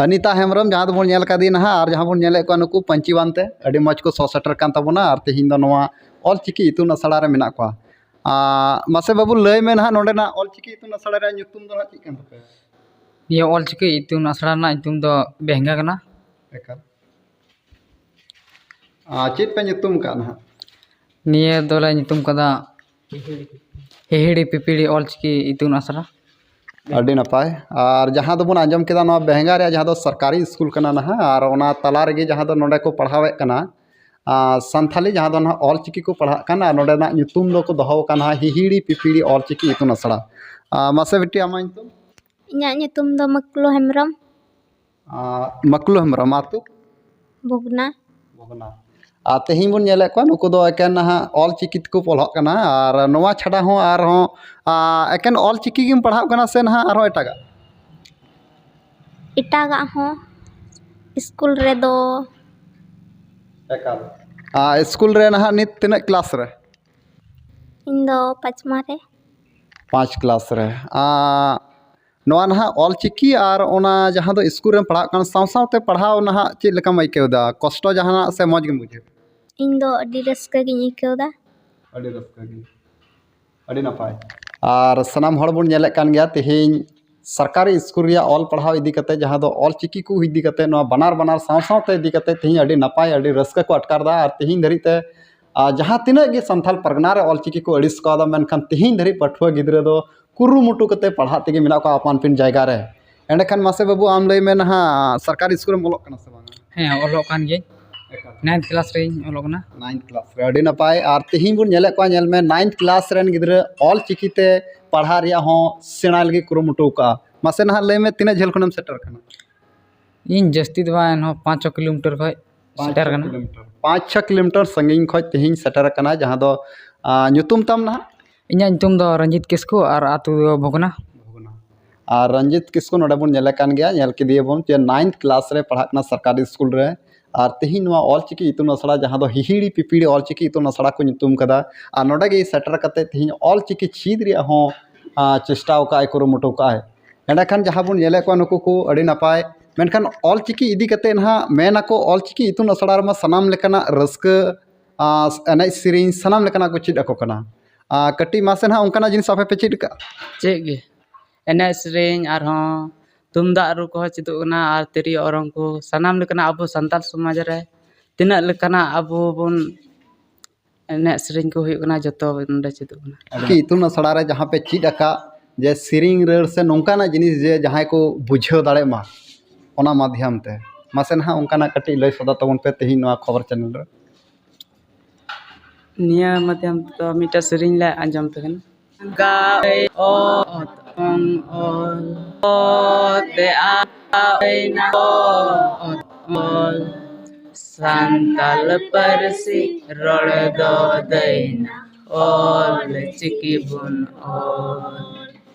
ᱚᱱᱤᱛᱟ ᱦᱮᱢᱵᱨᱚᱢ, ᱡᱟᱦᱟᱸ ᱫᱚᱵᱚᱱ ᱧᱮᱞ ᱠᱟᱫᱮ ᱱᱟᱦᱟᱜ, ᱟᱨ ᱡᱟᱦᱟᱸ ᱵᱚᱱ ᱧᱮᱞᱮᱫ ᱠᱚᱣᱟ ᱱᱩᱠᱩ ᱯᱟᱹᱧᱪᱤ ᱵᱟᱸᱫᱮ ᱛᱮ ᱟᱹᱰᱤ ᱢᱚᱡᱽ ᱠᱚ ᱥᱚ ᱥᱮᱴᱮᱨ ᱠᱟᱱ ᱛᱟᱵᱚᱱᱟ, ᱟᱨ ᱛᱮᱦᱮᱧ ᱫᱚ ᱱᱚᱣᱟ ᱚᱞ ᱪᱤᱠᱤ ᱤᱛᱩᱱ ᱟᱥᱲᱟ ᱨᱮ ᱢᱮᱱᱟᱜ ᱠᱚᱣᱟ᱾ ᱟᱨ ᱢᱟᱥᱮ ᱵᱟᱹᱵᱩ, ᱞᱟᱹᱭ ᱢᱮ ᱱᱟᱦᱟᱜ, ᱱᱚᱰᱮᱱᱟᱜ ᱚᱞ ᱪᱤᱠᱤ ᱤᱛᱩᱱ ᱟᱥᱲᱟ ᱨᱮᱭᱟᱜ ᱧᱩᱛᱩᱢ ᱫᱚ ᱱᱟᱦᱟᱜ ᱪᱮᱫ ᱠᱟᱱ ᱛᱟᱯᱮᱭᱟ? ᱱᱤᱭᱟᱹ ᱚᱞ ᱪᱤᱠᱤ ᱤᱛᱩᱱ ᱟᱥᱲᱟ ᱨᱮᱱᱟᱜ ᱧᱩᱛᱩᱢ ᱫᱚ ᱵᱮᱦᱜᱟ ᱠᱟᱱᱟ᱾ ᱮᱠᱟᱞ᱾ ᱟᱨ ᱪᱮᱫ ᱯᱮ ᱧᱩᱛᱩᱢ ᱠᱟᱜᱼᱟ ᱱᱟᱦᱟᱜ? ᱱᱤᱭᱟᱹ ᱫᱚᱞᱮ ᱧᱩᱛᱩᱢ ᱠᱟᱫᱟ ᱦᱤᱦᱤᱲᱤ ᱯᱤᱯᱤᱲᱤ ᱚᱞ ᱪᱤᱠᱤ ᱤᱛᱩᱱ ᱟᱥᱲᱟ᱾ ᱟᱹᱰᱤ ᱱᱟᱯᱟᱭ᱾ ᱟᱨ ᱡᱟᱦᱟᱸ ᱫᱚᱵᱚᱱ ᱟᱸᱡᱚᱢ ᱠᱮᱫᱟ, ᱱᱚᱣᱟ ᱵᱮᱦᱜᱟ ᱨᱮᱭᱟᱜ ᱡᱟᱦᱟᱸ ᱫᱚ ᱥᱚᱨᱠᱟᱨᱤ ᱥᱠᱩᱞ ᱠᱟᱱᱟ ᱱᱟᱦᱟᱜ, ᱟᱨ ᱚᱱᱟ ᱛᱟᱞᱟ ᱨᱮᱜᱮ ᱡᱟᱦᱟᱸ ᱫᱚ ᱱᱚᱰᱮ ᱠᱚ ᱯᱟᱲᱦᱟᱣᱮᱫ ᱠᱟᱱᱟ, ᱟᱨ ᱥᱟᱱᱛᱷᱟᱞᱤ ᱡᱟᱦᱟᱸ ᱫᱚ ᱱᱟᱦᱟᱜ ᱚᱞ ᱪᱤᱠᱤ ᱠᱚ ᱯᱟᱲᱦᱟᱜ ᱠᱟᱱᱟ, ᱟᱨ ᱱᱚᱰᱮᱱᱟᱜ ᱧᱩᱛᱩᱢ ᱫᱚᱠᱚ ᱫᱚᱦᱚ ᱟᱠᱟᱫᱼᱟ ᱱᱟᱦᱟᱜ ᱦᱤᱦᱤᱲᱤ ᱯᱤᱯᱤᱲᱤ ᱚᱞ ᱪᱤᱠᱤ ᱤᱛᱩᱱ ᱟᱥᱲᱟ᱾ ᱟᱨ ᱢᱟᱥᱮ ᱵᱤᱴᱤ, ᱟᱢᱟᱜ ᱧᱩᱛᱩᱢ? ᱤᱧᱟᱹᱜ ᱧᱩᱛᱩᱢ ᱫᱚ ᱢᱟᱹᱠᱞᱩ ᱦᱮᱢᱵᱨᱚᱢ᱾ ᱟᱨ ᱢᱟᱹᱠᱞᱩ ᱦᱮᱢᱵᱨᱚᱢ, ᱟᱹᱛᱩ? ᱵᱷᱩᱜᱽᱱᱟ᱾ ᱵᱷᱩᱜᱽᱱᱟ᱾ ᱟᱨ ᱛᱮᱦᱮᱧ ᱵᱚᱱ ᱧᱮᱞᱮᱫ ᱠᱚᱣᱟ, ᱱᱩᱠᱩ ᱫᱚ ᱮᱠᱮᱱ ᱱᱟᱦᱟᱜ ᱚᱞ ᱪᱤᱠᱤ ᱛᱮᱠᱚ ᱚᱞᱚᱜ ᱠᱟᱱᱟ᱾ ᱟᱨ ᱱᱚᱣᱟ ᱪᱷᱟᱰᱟ ᱦᱚᱸ ᱟᱨᱦᱚᱸ, ᱟᱨ ᱮᱠᱮᱱ ᱚᱞ ᱪᱤᱠᱤ ᱜᱮᱢ ᱯᱟᱲᱦᱟᱜ ᱠᱟᱱᱟ ᱥᱮ ᱱᱟᱦᱟᱜ ᱟᱨᱦᱚᱸ ᱮᱴᱟᱜᱟᱜ? ᱮᱴᱟᱜᱟᱜ ᱦᱚᱸ᱾ ᱥᱠᱩᱞ ᱨᱮᱫᱚ᱾ ᱮᱠᱟᱞ᱾ ᱟᱨ ᱥᱠᱩᱞ ᱨᱮ ᱱᱟᱦᱟᱜ ᱱᱤᱛ ᱛᱤᱱᱟᱹᱜ ᱠᱞᱟᱥ ᱨᱮ? ᱤᱧ ᱫᱚ ᱯᱟᱸᱪᱢᱟ ᱨᱮ᱾ ᱯᱟᱸᱪ ᱠᱞᱟᱥ ᱨᱮ᱾ ᱟᱨ ᱱᱚᱣᱟ ᱱᱟᱦᱟᱜ ᱚᱞ ᱪᱤᱠᱤ ᱟᱨ ᱚᱱᱟ ᱡᱟᱦᱟᱸ ᱫᱚ ᱥᱠᱩᱞ ᱨᱮᱢ ᱯᱟᱲᱦᱟᱜ ᱠᱟᱱ ᱥᱟᱶ ᱥᱟᱶᱛᱮ ᱯᱟᱲᱦᱟᱣ ᱱᱟᱦᱟᱜ ᱪᱮᱫ ᱞᱮᱠᱟᱢ ᱟᱹᱭᱠᱟᱹᱣ ᱮᱫᱟ? ᱠᱚᱥᱴᱚ ᱡᱟᱦᱟᱱᱟᱜ ᱥᱮ ᱢᱚᱡᱽ ᱜᱮᱢ ᱵᱩᱡᱷᱟᱹᱣ? ᱤᱧ ᱫᱚ ᱟᱹᱰᱤ ᱨᱟᱹᱥᱠᱟᱹ ᱜᱤᱧ ᱟᱹᱭᱠᱟᱹᱣ ᱮᱫᱟ᱾ ᱟᱹᱰᱤ ᱨᱟᱹᱥᱠᱟᱹ ᱜᱮ᱾ ᱟᱹᱰᱤ ᱱᱟᱯᱟᱭ᱾ ᱟᱨ ᱥᱟᱱᱟᱢ ᱦᱚᱲ ᱵᱚᱱ ᱧᱮᱞᱮᱫ ᱠᱟᱱ ᱜᱮᱭᱟ, ᱛᱮᱦᱮᱧ ᱥᱚᱨᱠᱟᱨᱤ ᱥᱠᱩᱞ ᱨᱮᱭᱟᱜ ᱚᱞ ᱯᱟᱲᱦᱟᱣ ᱤᱫᱤ ᱠᱟᱛᱮ, ᱡᱟᱦᱟᱸ ᱫᱚ ᱚᱞ ᱪᱤᱠᱤ ᱠᱚ ᱤᱫᱤ ᱠᱟᱛᱮ, ᱱᱚᱣᱟ ᱵᱟᱱᱟᱨ ᱵᱟᱱᱟᱨ ᱥᱟᱶ ᱥᱟᱶᱛᱮ ᱤᱫᱤ ᱠᱟᱛᱮ ᱛᱮᱦᱮᱧ ᱟᱹᱰᱤ ᱱᱟᱯᱟᱭ, ᱟᱹᱰᱤ ᱨᱟᱹᱥᱠᱟᱹ ᱠᱚ ᱟᱴᱠᱟᱨ ᱮᱫᱟ᱾ ᱟᱨ ᱛᱮᱦᱮᱧ ᱫᱷᱟᱹᱨᱤᱡ ᱛᱮ, ᱟᱨ ᱡᱟᱦᱟᱸ ᱛᱤᱱᱟᱹᱜ ᱜᱮ ᱥᱟᱱᱛᱟᱲ ᱯᱟᱨᱜᱟᱱᱟ ᱨᱮ ᱚᱞ ᱪᱤᱠᱤ ᱠᱚ ᱟᱹᱲᱤᱥ ᱠᱟᱣᱫᱟ, ᱢᱮᱱᱠᱷᱟᱱ ᱛᱮᱦᱮᱧ ᱫᱷᱟᱹᱨᱤᱡ ᱯᱟᱹᱴᱷᱩᱣᱟᱹ ᱜᱤᱫᱽᱨᱟᱹ ᱫᱚ ᱠᱩᱨᱩᱢᱩᱴᱩ ᱠᱟᱛᱮ ᱯᱟᱲᱦᱟᱜ ᱛᱮᱜᱮ ᱢᱮᱱᱟᱜ ᱠᱚᱣᱟ ᱟᱯᱟᱱ ᱟᱹᱯᱤᱱ ᱡᱟᱭᱜᱟ ᱨᱮ᱾ ᱮᱸᱰᱮᱠᱷᱟᱱ ᱢᱟᱥᱮ ᱵᱟᱹᱵᱩ, ᱟᱢ ᱞᱟᱹᱭ ᱢᱮ ᱱᱟᱦᱟᱜ, ᱥᱚᱨᱠᱟᱨᱤ ᱥᱠᱩᱞ ᱨᱮᱢ ᱚᱞᱚᱜ ᱠᱟᱱᱟ ᱥᱮ ᱵᱟᱝᱟ? ᱦᱮᱸ, ᱚᱞᱚᱜ ᱠᱟᱱ ᱜᱤᱭᱟᱹᱧ᱾ ᱮᱠᱟᱞ᱾ ᱱᱟᱭᱤᱱᱛᱷ ᱠᱞᱟᱥ ᱨᱮᱧ ᱚᱞᱚᱜ ᱠᱟᱱᱟ᱾ ᱱᱟᱭᱤᱱᱛᱷ ᱠᱞᱟᱥ ᱨᱮ, ᱟᱹᱰᱤ ᱱᱟᱯᱟᱭ᱾ ᱟᱨ ᱛᱮᱦᱮᱧ ᱵᱚᱱ ᱧᱮᱞᱮᱫ ᱠᱚᱣᱟ, ᱧᱮᱞ ᱢᱮ, ᱱᱟᱭᱤᱱᱛᱷ ᱠᱞᱟᱥ ᱨᱮᱱ ᱜᱤᱫᱽᱨᱟᱹ ᱚᱞ ᱪᱤᱠᱤ ᱛᱮ ᱯᱟᱲᱦᱟᱜ ᱨᱮᱭᱟᱜ ᱦᱚᱸ ᱥᱮᱬᱟᱭ ᱞᱟᱹᱜᱤᱫ ᱠᱩᱨᱩᱢᱩᱴᱩ ᱠᱟᱜᱼᱟ᱾ ᱢᱟᱥᱮ ᱱᱟᱦᱟᱜ ᱞᱟᱹᱭ ᱢᱮ, ᱛᱤᱱᱟᱹᱜ ᱡᱷᱟᱹᱞ ᱠᱷᱚᱱᱮᱢ ᱥᱮᱴᱮᱨ ᱠᱟᱱᱟ? ᱤᱧ ᱡᱟᱹᱥᱛᱤ ᱫᱚ ᱵᱟᱝ, ᱮᱱᱦᱚᱸ ᱯᱟᱸᱪ ᱪᱷᱚ ᱠᱤᱞᱳᱢᱤᱴᱟᱨ ᱠᱷᱚᱱ ᱥᱮᱴᱮᱨ ᱠᱟᱱᱟ᱾ ᱯᱟᱸᱪ ᱪᱷᱚ ᱠᱤᱞᱳᱢᱤᱴᱟᱨ ᱥᱟᱺᱜᱤᱧ ᱠᱷᱚᱱ ᱛᱮᱦᱮᱧ ᱥᱮᱴᱮᱨ ᱟᱠᱟᱱᱟ, ᱡᱟᱦᱟᱸ ᱫᱚ, ᱟᱸ, ᱧᱩᱛᱩᱢ ᱛᱟᱢ ᱱᱟᱦᱟᱜ? ᱤᱧᱟᱹᱜ ᱧᱩᱛᱩᱢ ᱫᱚ ᱨᱚᱧᱡᱤᱛ ᱠᱤᱥᱠᱩ ᱟᱨ ᱟᱹᱛᱩ ᱫᱚ ᱵᱷᱚᱜᱽᱱᱟ᱾ ᱟᱨ ᱨᱚᱧᱡᱤᱛ ᱠᱤᱥᱠᱩ ᱱᱚᱰᱮ ᱵᱚᱱ ᱧᱮᱞᱮ ᱠᱟᱱ ᱜᱮᱭᱟ, ᱧᱮᱞ ᱠᱮᱫᱮᱭᱟᱵᱚᱱ ᱡᱮ ᱱᱟᱭᱤᱱᱛᱷ ᱠᱞᱟᱥ ᱨᱮ ᱯᱟᱲᱦᱟᱜ ᱠᱟᱱᱟ ᱥᱚᱨᱠᱟᱨᱤ ᱥᱠᱩᱞ ᱨᱮ᱾ ᱟᱨ ᱛᱮᱦᱮᱧ ᱱᱚᱣᱟ ᱚᱞ ᱪᱤᱠᱤ ᱤᱛᱩᱱ ᱟᱥᱲᱟ, ᱡᱟᱦᱟᱸ ᱫᱚ ᱦᱤᱦᱤᱲᱤ ᱯᱤᱯᱤᱲᱤ ᱚᱞ ᱪᱤᱠᱤ ᱤᱛᱩᱱ ᱟᱥᱲᱟ ᱠᱚ ᱧᱩᱛᱩᱢ ᱠᱟᱫᱟ, ᱟᱨ ᱱᱚᱰᱮ ᱜᱮ ᱥᱮᱴᱮᱨ ᱠᱟᱛᱮ ᱛᱮᱦᱮᱧ ᱚᱞ ᱪᱤᱠᱤ ᱪᱮᱫ ᱨᱮᱭᱟᱜ ᱦᱚᱸ, ᱟᱸ, ᱪᱮᱥᱴᱟ ᱟᱠᱟᱫ ᱟᱭ, ᱠᱩᱨᱩᱢᱩᱴᱩ ᱟᱠᱟᱫ ᱟᱭ᱾ ᱮᱸᱰᱮᱠᱷᱟᱱ ᱡᱟᱦᱟᱸ ᱵᱚᱱ ᱧᱮᱞᱮᱫ ᱠᱚᱣᱟ ᱱᱩᱠᱩ ᱠᱚ ᱟᱹᱰᱤ ᱱᱟᱯᱟᱭ, ᱢᱮᱱᱠᱷᱟᱱ ᱚᱞ ᱪᱤᱠᱤ ᱤᱫᱤ ᱠᱟᱛᱮ ᱱᱟᱦᱟᱜ ᱢᱮᱱ ᱟᱠᱚ ᱚᱞ ᱪᱤᱠᱤ ᱤᱛᱩᱱ ᱟᱥᱲᱟ ᱨᱮᱢᱟ ᱥᱟᱱᱟᱢ ᱞᱮᱠᱟᱱᱟᱜ ᱨᱟᱹᱥᱠᱟᱹ, ᱟᱸ, ᱮᱱᱮᱡ ᱥᱮᱨᱮᱧ ᱥᱟᱱᱟᱢ ᱞᱮᱠᱟᱱᱟᱜ ᱠᱚ ᱪᱮᱫ ᱟᱠᱚ ᱠᱟᱱᱟ᱾ ᱟᱸ, ᱠᱟᱹᱴᱤᱡ ᱢᱟᱥᱮ ᱱᱟᱦᱟᱜ ᱚᱱᱠᱟᱱᱟᱜ ᱡᱤᱱᱤᱥ ᱟᱯᱮ ᱯᱮ ᱪᱮᱫ ᱟᱠᱟᱫᱼᱟ? ᱪᱮᱫ ᱜᱮ, ᱮᱱᱮᱡ ᱥᱮᱨᱮᱧ ᱟᱨᱦᱚᱸ ᱛᱩᱢᱫᱟᱜ ᱨᱩ ᱠᱚᱦᱚᱸ ᱪᱮᱫᱚᱜ ᱠᱟᱱᱟ ᱟᱨ ᱛᱤᱨᱭᱳ ᱚᱨᱚᱝ ᱠᱚ, ᱥᱟᱱᱟᱢ ᱞᱮᱠᱟᱱᱟᱜ ᱟᱵᱚ ᱥᱟᱱᱛᱟᱲ ᱥᱚᱢᱟᱡᱽ ᱨᱮ ᱛᱤᱱᱟᱹᱜ ᱞᱮᱠᱟᱱᱟᱜ ᱟᱵᱚ ᱵᱚᱱ ᱮᱱᱮᱡ ᱥᱮᱨᱮᱧ ᱠᱚ ᱦᱩᱭᱩᱜ ᱠᱟᱱᱟ, ᱡᱚᱛᱚ ᱱᱚᱰᱮ ᱪᱮᱫᱚᱜ ᱠᱟᱱᱟ᱾ ᱟᱨᱠᱤ ᱤᱛᱩᱱ ᱟᱥᱲᱟ ᱨᱮ ᱡᱟᱦᱟᱸ ᱯᱮ ᱪᱮᱫ ᱟᱠᱟᱫ, ᱡᱮ ᱥᱮᱨᱮᱧ ᱨᱟᱹᱲ ᱥᱮ ᱱᱚᱝᱠᱟᱱᱟᱜ ᱡᱤᱱᱤᱥ ᱡᱮ ᱡᱟᱦᱟᱸᱭ ᱠᱚ ᱵᱩᱡᱷᱟᱹᱣ ᱫᱟᱲᱮᱭᱟᱜ ᱢᱟ ᱚᱱᱟ ᱢᱟᱫᱽᱫᱷᱚᱢ ᱛᱮ, ᱢᱟᱥᱮ ᱱᱟᱦᱟᱜ ᱚᱱᱠᱟᱱᱟᱜ ᱠᱟᱹᱴᱤᱡ ᱞᱟᱹᱭ ᱥᱚᱫᱚᱨ ᱛᱟᱵᱚᱱ ᱯᱮ ᱛᱮᱦᱮᱧ ᱱᱚᱣᱟ ᱠᱷᱚᱵᱚᱨ ᱪᱮᱱᱮᱞ ᱨᱮ᱾ ᱱᱤᱭᱟᱹ ᱢᱟᱫᱽᱫᱷᱚᱢ ᱛᱮᱫᱚ ᱢᱤᱫᱴᱟᱝ ᱥᱮᱨᱮᱧ ᱞᱮ ᱟᱸᱡᱚᱢ ᱛᱟᱵᱮᱱᱟ᱾ ᱜᱟᱭ ᱚᱛ ᱚᱝ ᱚᱞ, ᱚ ᱛᱮ ᱟ ᱮ ᱱᱟ, ᱚ ᱚᱛ ᱚᱞ᱾ ᱥᱟᱱᱛᱟᱞ ᱯᱟᱹᱨᱥᱤ ᱨᱚᱲ ᱫᱚ ᱫᱟᱹᱭᱱᱟ, ᱚᱞ ᱪᱤᱠᱤ ᱵᱚᱱ ᱚᱞ᱾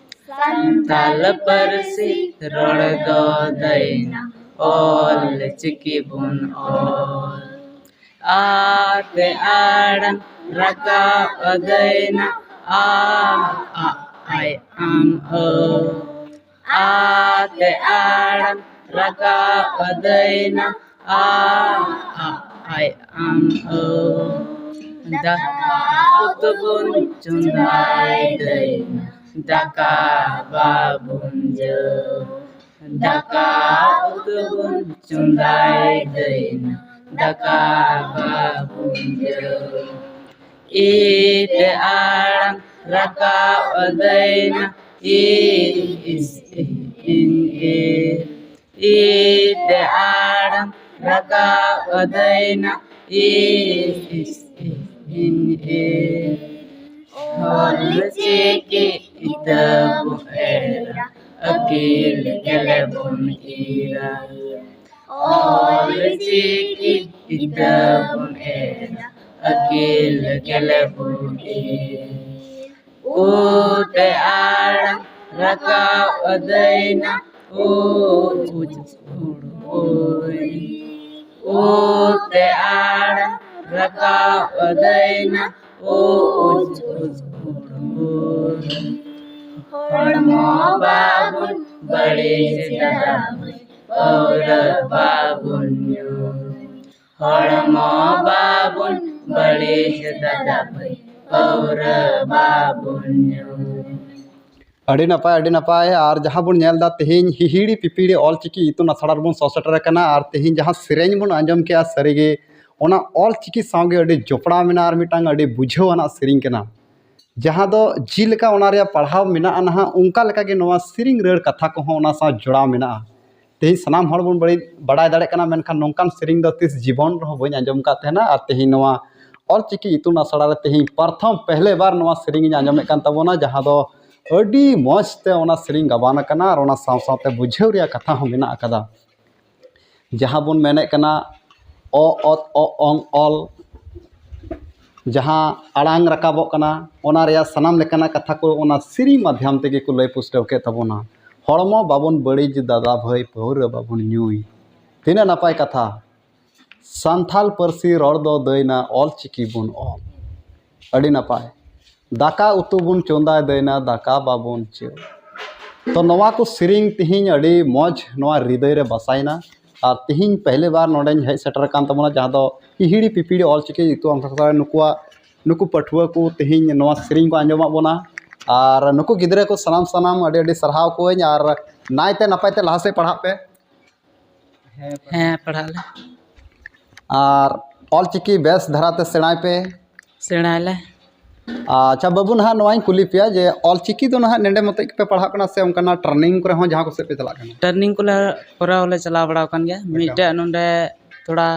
ᱥᱟᱱᱛᱟᱞ ᱯᱟᱹᱨᱥᱤ ᱨᱚᱲ ᱫᱚ ᱫᱟᱹᱭᱱᱟ, ᱚᱞ ᱪᱤᱠᱤ ᱵᱚᱱ ᱚᱞ᱾ ᱟ ᱛᱮ ᱟᱲᱟᱝ ᱨᱟᱠᱟᱵ ᱟᱹᱫᱟᱹᱭᱱᱟ, ᱟ, ᱟ, ᱟᱭ, ᱟᱢ, ᱟᱹ᱾ ᱟ ᱛᱮ ᱟᱲᱟᱝ ᱨᱟᱠᱟᱵ ᱟᱹᱫᱟᱹᱭᱱᱟ, ᱟ, ᱟ, ᱟᱭ, ᱟᱢ, ᱟᱹ᱾ ᱫᱟᱠᱟ ᱩᱛᱩ ᱵᱚᱱ ᱪᱚᱸᱫᱟᱭ ᱫᱟᱹᱭᱱᱟ, ᱫᱟᱠᱟ ᱵᱟᱵᱚᱱ ᱡᱚᱢ᱾ ᱫᱟᱠᱟ ᱩᱛᱩ ᱵᱚᱱ ᱪᱚᱸᱫᱟᱭ ᱫᱟᱹᱭᱱᱟ, ᱫᱟᱠᱟ ᱵᱟᱵᱚᱱ ᱡᱚᱢ᱾ ᱤ ᱛᱮ ᱟᱲᱟᱝ ᱨᱟᱠᱟᱵ ᱟᱹᱫᱟᱹᱭᱱᱟ, ᱤ, ᱤᱥ, ᱤ, ᱤᱧ, ᱤ᱾ ᱤ ᱛᱮ ᱟᱲᱟᱝ ᱨᱟᱠᱟᱵ ᱟᱹᱫᱟᱹᱭᱱᱟ, ᱤ, ᱤᱥ, ᱤ, ᱤᱧ, ᱤ᱾ ᱚᱞ ᱪᱤᱠᱤ ᱤᱛᱟᱹ ᱵᱚ ᱮᱨᱟ, ᱟᱹᱠᱤᱞ ᱜᱮᱞᱮ ᱵᱚᱱ ᱤᱨᱟ᱾ ᱚᱞ ᱪᱤᱠᱤ ᱤᱛᱟᱹ ᱵᱚᱱ ᱮᱨᱟ, ᱟᱹᱠᱤᱞ ᱜᱮᱞᱮ ᱵᱚᱱ ᱮᱨ᱾ ᱩᱛᱮ ᱟᱲᱟᱝ ᱨᱟᱠᱟᱵ ᱟᱹᱫᱟᱹᱭᱱᱟ, ᱩᱡ ᱩᱡ ᱦᱩᱲᱦᱩᱭ᱾ ᱩᱛᱮ ᱟᱲᱟᱝ ᱨᱟᱠᱟᱵ ᱟᱹᱫᱟᱹᱭᱱᱟ, ᱩᱡ ᱩᱡ ᱦᱩᱲᱦᱩᱭ᱾ ᱦᱚᱲᱢᱚ ᱵᱟᱵᱚᱱ ᱵᱟᱹᱲᱤᱡ ᱫᱟᱫᱟ ᱵᱷᱟᱹᱭ, ᱯᱟᱹᱣᱨᱟᱹ ᱵᱟᱵᱚᱱ ᱧᱩᱭ᱾ ᱦᱚᱲᱢᱚ ᱵᱟᱵᱚᱱ ᱵᱟᱹᱲᱤᱡ ᱫᱟᱫᱟ ᱵᱷᱟᱹᱭ, ᱯᱟᱹᱣᱨᱟᱹ ᱵᱟᱵᱚᱱ ᱧᱩᱭ᱾ ᱟᱹᱰᱤ ᱱᱟᱯᱟᱭ, ᱟᱹᱰᱤ ᱱᱟᱯᱟᱭ᱾ ᱟᱨ ᱡᱟᱦᱟᱸ ᱵᱚᱱ ᱧᱮᱞ ᱮᱫᱟ, ᱛᱮᱦᱮᱧ ᱦᱤᱦᱤᱲᱤ ᱯᱤᱯᱤᱲᱤ ᱚᱞ ᱪᱤᱠᱤ ᱤᱛᱩᱱ ᱟᱥᱲᱟ ᱨᱮᱵᱚᱱ ᱥᱚᱦᱚᱨ ᱥᱮᱴᱮᱨ ᱟᱠᱟᱱᱟ᱾ ᱟᱨ ᱛᱮᱦᱮᱧ ᱡᱟᱦᱟᱸ ᱥᱮᱨᱮᱧ ᱵᱚᱱ ᱟᱸᱡᱚᱢ ᱠᱮᱜᱼᱟ, ᱥᱟᱹᱨᱤᱜᱮ ᱚᱱᱟ ᱚᱞ ᱪᱤᱠᱤ ᱥᱟᱶᱜᱮ ᱟᱹᱰᱤ ᱡᱚᱯᱲᱟᱣ ᱢᱮᱱᱟᱜᱼᱟ ᱟᱨ ᱢᱤᱫᱴᱟᱝ ᱟᱹᱰᱤ ᱵᱩᱡᱷᱟᱹᱣ ᱟᱱᱟᱜ ᱥᱮᱨᱮᱧ ᱠᱟᱱᱟ, ᱡᱟᱦᱟᱸ ᱫᱚ ᱡᱮᱞᱮᱠᱟ ᱚᱱᱟ ᱨᱮᱭᱟᱜ ᱯᱟᱲᱦᱟᱣ ᱢᱮᱱᱟᱜᱼᱟ ᱱᱟᱦᱟᱜ, ᱚᱱᱠᱟ ᱞᱮᱠᱟᱜᱮ ᱱᱚᱣᱟ ᱥᱮᱨᱮᱧ ᱨᱟᱹᱲ ᱠᱟᱛᱷᱟ ᱠᱚᱦᱚᱸ ᱚᱱᱟ ᱥᱟᱶ ᱡᱚᱲᱟᱣ ᱢᱮᱱᱟᱜᱼᱟ᱾ ᱛᱮᱦᱮᱧ ᱥᱟᱱᱟᱢ ᱦᱚᱲ ᱵᱚᱱ ᱵᱟᱹᱲᱤ-, ᱵᱟᱰᱟᱭ ᱫᱟᱲᱮᱭᱟᱜ ᱠᱟᱱᱟ, ᱢᱮᱱᱠᱷᱟᱱ ᱱᱚᱝᱠᱟᱱ ᱥᱮᱨᱮᱧ ᱫᱚ ᱛᱤᱥ ᱡᱤᱵᱚᱱ ᱨᱮᱦᱚᱸ ᱵᱟᱹᱧ ᱟᱸᱡᱚᱢ ᱟᱠᱟᱫ ᱛᱟᱦᱮᱱᱟ᱾ ᱟᱨ ᱛᱮᱦᱮᱧ ᱱᱚᱣᱟ ᱚᱞ ᱪᱤᱠᱤ ᱤᱛᱩᱱ ᱟᱥᱲᱟ ᱨᱮ ᱛᱮᱦᱮᱧ ᱯᱨᱚᱛᱷᱚᱢ ᱯᱮᱦᱞᱮ ᱵᱟᱨ ᱱᱚᱣᱟ ᱥᱮᱨᱮᱧ ᱤᱧ ᱟᱸᱡᱚᱢᱮᱫ ᱠᱟᱱ ᱛᱟᱵᱚᱱᱟ, ᱡᱟᱦᱟᱸ ᱫᱚ ᱟᱹᱰᱤ ᱢᱚᱡᱽ ᱛᱮ ᱚᱱᱟ ᱥᱮᱨᱮᱧ ᱜᱟᱵᱟᱱ ᱟᱠᱟᱱᱟ ᱟᱨ ᱚᱱᱟ ᱥᱟᱶ ᱥᱟᱶᱛᱮ ᱵᱩᱡᱷᱟᱹᱣ ᱨᱮᱭᱟᱜ ᱠᱟᱛᱷᱟ ᱦᱚᱸ ᱢᱮᱱᱟᱜ ᱟᱠᱟᱫᱟ᱾ ᱡᱟᱦᱟᱸ ᱵᱚᱱ ᱢᱮᱱᱮᱫ ᱠᱟᱱᱟ ᱚ, ᱚᱛ, ᱚ, ᱚᱝ, ᱚᱞ, ᱡᱟᱦᱟᱸ ᱟᱲᱟᱝ ᱨᱟᱠᱟᱵᱚᱜ ᱠᱟᱱᱟ, ᱚᱱᱟ ᱨᱮᱭᱟᱜ ᱥᱟᱱᱟᱢ ᱞᱮᱠᱟᱱᱟᱜ ᱠᱟᱛᱷᱟ ᱠᱚ ᱚᱱᱟ ᱥᱮᱨᱮᱧ ᱢᱟᱫᱽᱫᱷᱚᱢ ᱛᱮᱜᱮ ᱠᱚ ᱞᱟᱹᱭ ᱯᱩᱥᱴᱟᱹᱣ ᱠᱮᱫ ᱛᱟᱵᱚᱱᱟ᱾ ᱦᱚᱲᱢᱚ ᱵᱟᱵᱚᱱ ᱵᱟᱹᱲᱤᱡ ᱫᱟᱫᱟ ᱵᱷᱟᱹᱭ, ᱯᱟᱹᱣᱨᱟᱹ ᱵᱟᱵᱚᱱ ᱧᱩᱭ᱾ ᱛᱤᱱᱟᱹᱜ ᱱᱟᱯᱟᱭ ᱠᱟᱛᱷᱟ᱾ ᱥᱟᱱᱛᱷᱟᱞ ᱯᱟᱹᱨᱥᱤ ᱨᱚᱲ ᱫᱚ ᱫᱟᱹᱭᱱᱟ, ᱚᱞ ᱪᱤᱠᱤ ᱵᱚᱱ ᱚᱞ᱾ ᱟᱹᱰᱤ ᱱᱟᱯᱟᱭ᱾ ᱫᱟᱠᱟ ᱩᱛᱩ ᱵᱚᱱ ᱪᱚᱸᱫᱟᱭ ᱫᱟᱹᱭᱱᱟ, ᱫᱟᱠᱟ ᱵᱟᱵᱚᱱ ᱪᱟᱹ᱾ ᱛᱚ ᱱᱚᱣᱟ ᱠᱚ ᱥᱮᱨᱮᱧ ᱛᱮᱦᱮᱧ ᱟᱹᱰᱤ ᱢᱚᱡᱽ ᱱᱚᱣᱟ ᱦᱨᱤᱫᱟᱹᱭ ᱨᱮ ᱵᱟᱥᱟᱭᱮᱱᱟ᱾ ᱟᱨ ᱛᱮᱦᱮᱧ ᱯᱮᱦᱞᱮ ᱵᱟᱨ ᱱᱚᱰᱮᱧ ᱦᱮᱡ ᱥᱮᱴᱮᱨ ᱟᱠᱟᱱ ᱛᱟᱵᱚᱱᱟ, ᱡᱟᱦᱟᱸ ᱫᱚ ᱦᱤᱦᱤᱲᱤ ᱯᱤᱯᱤᱲᱤ ᱚᱞ ᱪᱤᱠᱤ ᱤᱛᱩᱱ ᱟᱥᱲᱟ ᱨᱮ ᱱᱩᱠᱩᱣᱟᱜ, ᱱᱩᱠᱩ ᱯᱟᱹᱴᱷᱩᱣᱟᱹ ᱠᱚ ᱛᱮᱦᱮᱧ ᱱᱚᱣᱟ ᱥᱮᱨᱮᱧ ᱠᱚ ᱟᱸᱡᱚᱢᱟᱜ ᱵᱚᱱᱟ᱾ ᱟᱨ ᱱᱩᱠᱩ ᱜᱤᱫᱽᱨᱟᱹ ᱠᱚ ᱥᱟᱱᱟᱢ ᱥᱟᱱᱟᱢ ᱟᱹᱰᱤ ᱟᱹᱰᱤ ᱥᱟᱨᱦᱟᱣ ᱠᱚᱣᱟᱧ᱾ ᱟᱨ ᱱᱟᱭᱛᱮ ᱱᱟᱯᱟᱭ ᱛᱮ ᱞᱟᱦᱟ ᱥᱮᱫ ᱯᱟᱲᱦᱟᱜ ᱯᱮ᱾ ᱦᱮᱸ, ᱯᱟᱲᱦᱟᱜ ᱟᱞᱮ᱾ ᱟᱨ ᱚᱞ ᱪᱤᱠᱤ ᱵᱮᱥ ᱫᱷᱟᱨᱟ ᱛᱮ ᱥᱮᱬᱟᱭ ᱯᱮ᱾ ᱥᱮᱬᱟᱭᱟᱞᱮ᱾ ᱟᱪᱪᱷᱟ ᱵᱟᱹᱵᱩ, ᱱᱟᱦᱟᱜ ᱱᱚᱣᱟᱧ ᱠᱩᱞᱤ ᱯᱮᱭᱟ ᱡᱮ ᱚᱞ ᱪᱤᱠᱤ ᱫᱚ ᱱᱟᱦᱟᱜ ᱱᱚᱰᱮ ᱢᱚᱛᱚᱡ ᱜᱮᱯᱮ ᱯᱟᱲᱦᱟᱜ ᱠᱟᱱᱟ ᱥᱮ ᱚᱱᱠᱟᱱᱟᱜ ᱴᱨᱮᱱᱤᱝ ᱠᱚᱨᱮ ᱦᱚᱸ ᱡᱟᱦᱟᱸ ᱠᱚ ᱥᱮᱫ ᱯᱮ ᱪᱟᱞᱟᱜ ᱠᱟᱱᱟ? ᱴᱨᱮᱱᱤᱝ ᱠᱚᱞᱮ ᱠᱚᱨᱟᱣ ᱞᱮ ᱪᱟᱞᱟᱣ ᱵᱟᱲᱟ ᱟᱠᱟᱱ ᱜᱮᱭᱟ᱾ ᱮᱠᱟᱞ᱾ ᱢᱤᱫᱴᱮᱡ ᱱᱚᱰᱮ ᱛᱷᱚᱲᱟ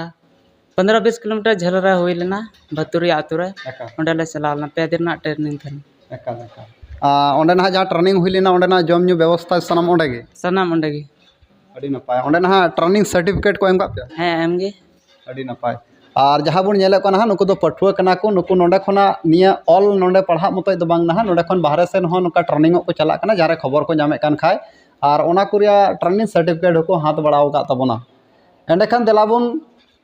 ᱯᱚᱱᱫᱽᱨᱚ ᱵᱤᱥ ᱠᱤᱞᱳᱢᱤᱴᱟᱨ ᱡᱷᱟᱹᱞ ᱨᱮ ᱦᱩᱭ ᱞᱮᱱᱟ, ᱵᱷᱟᱛᱩᱨᱤᱭᱟ ᱟᱹᱛᱩ ᱨᱮ᱾ ᱮᱠᱟᱞ᱾ ᱚᱸᱰᱮ ᱞᱮ ᱪᱟᱞᱟᱣ ᱞᱮᱱᱟ, ᱯᱮ ᱫᱤᱱ ᱨᱮᱱᱟᱜ ᱴᱨᱮᱱᱤᱝ ᱛᱟᱦᱮᱱᱟ᱾ ᱮᱠᱟᱞ, ᱮᱠᱟᱞ᱾ ᱟᱨ ᱚᱸᱰᱮ ᱱᱟᱦᱟᱜ ᱡᱟᱦᱟᱸ ᱴᱨᱮᱱᱤᱝ ᱦᱩᱭ ᱞᱮᱱᱟ, ᱚᱸᱰᱮᱱᱟᱜ ᱡᱚᱢ ᱧᱩ ᱵᱮᱵᱚᱥᱛᱷᱟ ᱥᱟᱱᱟᱢ ᱚᱸᱰᱮ ᱜᱮ? ᱥᱟᱱᱟᱢ ᱚᱸᱰᱮ ᱜᱮ᱾ ᱟᱹᱰᱤ ᱱᱟᱯᱟᱭ᱾ ᱚᱸᱰᱮ ᱱᱟᱦᱟᱜ training certificate ᱠᱚ ᱮᱢ ᱠᱟᱜ ᱯᱮᱭᱟ? ᱦᱮᱸ, ᱮᱢ ᱜᱮ᱾ ᱟᱹᱰᱤ ᱱᱟᱯᱟᱭ᱾ ᱟᱨ ᱡᱟᱦᱟᱸ ᱵᱚᱱ ᱧᱮᱞᱮᱫ ᱠᱚᱣᱟ ᱱᱟᱦᱟᱜ, ᱱᱩᱠᱩ ᱫᱚ ᱯᱟᱹᱴᱷᱩᱣᱟᱹ ᱠᱟᱱᱟ ᱠᱚ᱾ ᱱᱩᱠᱩ ᱱᱚᱰᱮ ᱠᱷᱚᱱᱟᱜ ᱱᱤᱭᱟᱹ ᱚᱞ ᱱᱚᱰᱮ ᱯᱟᱲᱦᱟᱜ ᱢᱚᱛᱚᱡ ᱫᱚ ᱵᱟᱝ ᱱᱟᱦᱟᱜ, ᱱᱚᱰᱮ ᱠᱷᱚᱱ ᱵᱟᱦᱨᱮ ᱥᱮᱱ ᱦᱚᱸ ᱱᱚᱝᱠᱟ training ᱚᱜ ᱠᱚ ᱪᱟᱞᱟᱜ ᱠᱟᱱᱟ, ᱡᱟᱦᱟᱸ ᱨᱮ ᱠᱷᱚᱵᱚᱨ ᱠᱚ ᱧᱟᱢᱮᱫ ᱠᱟᱱ ᱠᱷᱟᱡ, ᱟᱨ ᱚᱱᱟ ᱠᱚ ᱨᱮᱭᱟᱜ training certificate ᱦᱚᱸᱠᱚ ᱦᱟᱛ ᱵᱟᱲᱟᱣ ᱟᱠᱟᱫ ᱛᱟᱵᱚᱱᱟ᱾ ᱮᱸᱰᱮᱠᱷᱟᱱ ᱫᱮᱞᱟ ᱵᱚᱱ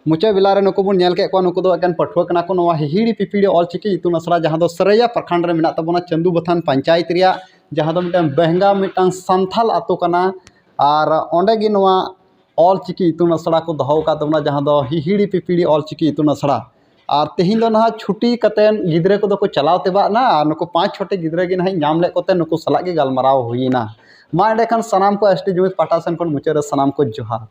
ᱢᱩᱪᱟᱹᱫ ᱵᱮᱞᱟ ᱨᱮ ᱱᱩᱠᱩ ᱵᱚᱱ ᱧᱮᱞ ᱠᱮᱫ ᱠᱚᱣᱟ, ᱱᱩᱠᱩ ᱫᱚ ᱮᱠᱮᱱ ᱯᱟᱹᱴᱷᱩᱣᱟᱹ ᱠᱟᱱᱟ ᱠᱚ᱾ ᱱᱚᱣᱟ ᱦᱤᱦᱤᱲᱤ ᱯᱤᱯᱤᱲᱤ ᱚᱞᱪᱤᱠᱤ ᱤᱛᱩᱱ ᱟᱥᱲᱟ, ᱡᱟᱦᱟᱸ ᱫᱚ ᱥᱟᱹᱨᱟᱹᱭᱟ ᱯᱨᱚᱠᱷᱚᱸᱰ ᱨᱮ ᱢᱮᱱᱟᱜ ᱛᱟᱵᱚᱱᱟ, ᱪᱟᱹᱱᱫᱩ ᱵᱟᱛᱷᱟᱱ ᱯᱚᱧᱪᱟᱭᱮᱛ ᱨᱮᱭᱟᱜ, ᱡᱟᱦᱟᱸ ᱫᱚ ᱢᱤᱫᱴᱟᱝ ᱵᱮᱦᱝᱜᱟ ᱢᱤᱫᱴᱟᱝ ᱥᱟᱱᱛᱷᱟᱞ ᱟᱛᱳ ᱠᱟᱱᱟ᱾ ᱟᱨ ᱚᱸᱰᱮ ᱜᱮ ᱱᱚᱣᱟ ᱚᱞᱪᱤᱠᱤ ᱤᱛᱩᱱ ᱟᱥᱲᱟ ᱠᱚ ᱫᱚᱦᱚ ᱟᱠᱟᱫ ᱛᱟᱵᱚᱱᱟ, ᱡᱟᱦᱟᱸ ᱫᱚ ᱦᱤᱦᱤᱲᱤ ᱯᱤᱯᱤᱲᱤ ᱚᱞᱪᱤᱠᱤ ᱤᱛᱩᱱ ᱟᱥᱲᱟ᱾ ᱟᱨ ᱛᱮᱦᱮᱧ ᱫᱚ ᱱᱟᱦᱟᱜ ᱪᱷᱩᱴᱤ ᱠᱟᱛᱮᱫ ᱜᱤᱫᱽᱨᱟᱹ ᱠᱚᱫᱚ ᱠᱚ ᱪᱟᱞᱟᱣ ᱛᱮᱵᱟᱜ ᱮᱱᱟ, ᱟᱨ ᱱᱩᱠᱩ ᱯᱟᱸᱪ ᱪᱷᱚᱴᱤ ᱜᱤᱫᱽᱨᱟᱹ ᱜᱮ ᱱᱟᱦᱟᱜ ᱧᱟᱢ ᱞᱮᱫ ᱠᱚᱛᱮ ᱱᱩᱠᱩ ᱥᱟᱞᱟᱜ ᱜᱮ ᱜᱟᱞᱢᱟᱨᱟᱣ ᱦᱩᱭᱮᱱᱟ᱾ ᱢᱟ ᱮᱸᱰᱮᱠᱷᱟᱱ ᱥᱟᱱᱟᱢ ᱠᱚ ᱮᱥ ᱴᱤ ᱡᱩᱢᱤᱫ ᱯᱟᱦᱴᱟ ᱥᱮᱱ ᱠᱷᱚᱱ ᱢᱩᱪᱟᱹᱫ ᱨᱮ ᱥᱟᱱᱟᱢ ᱠᱚ ᱡᱚᱦᱟᱨ᱾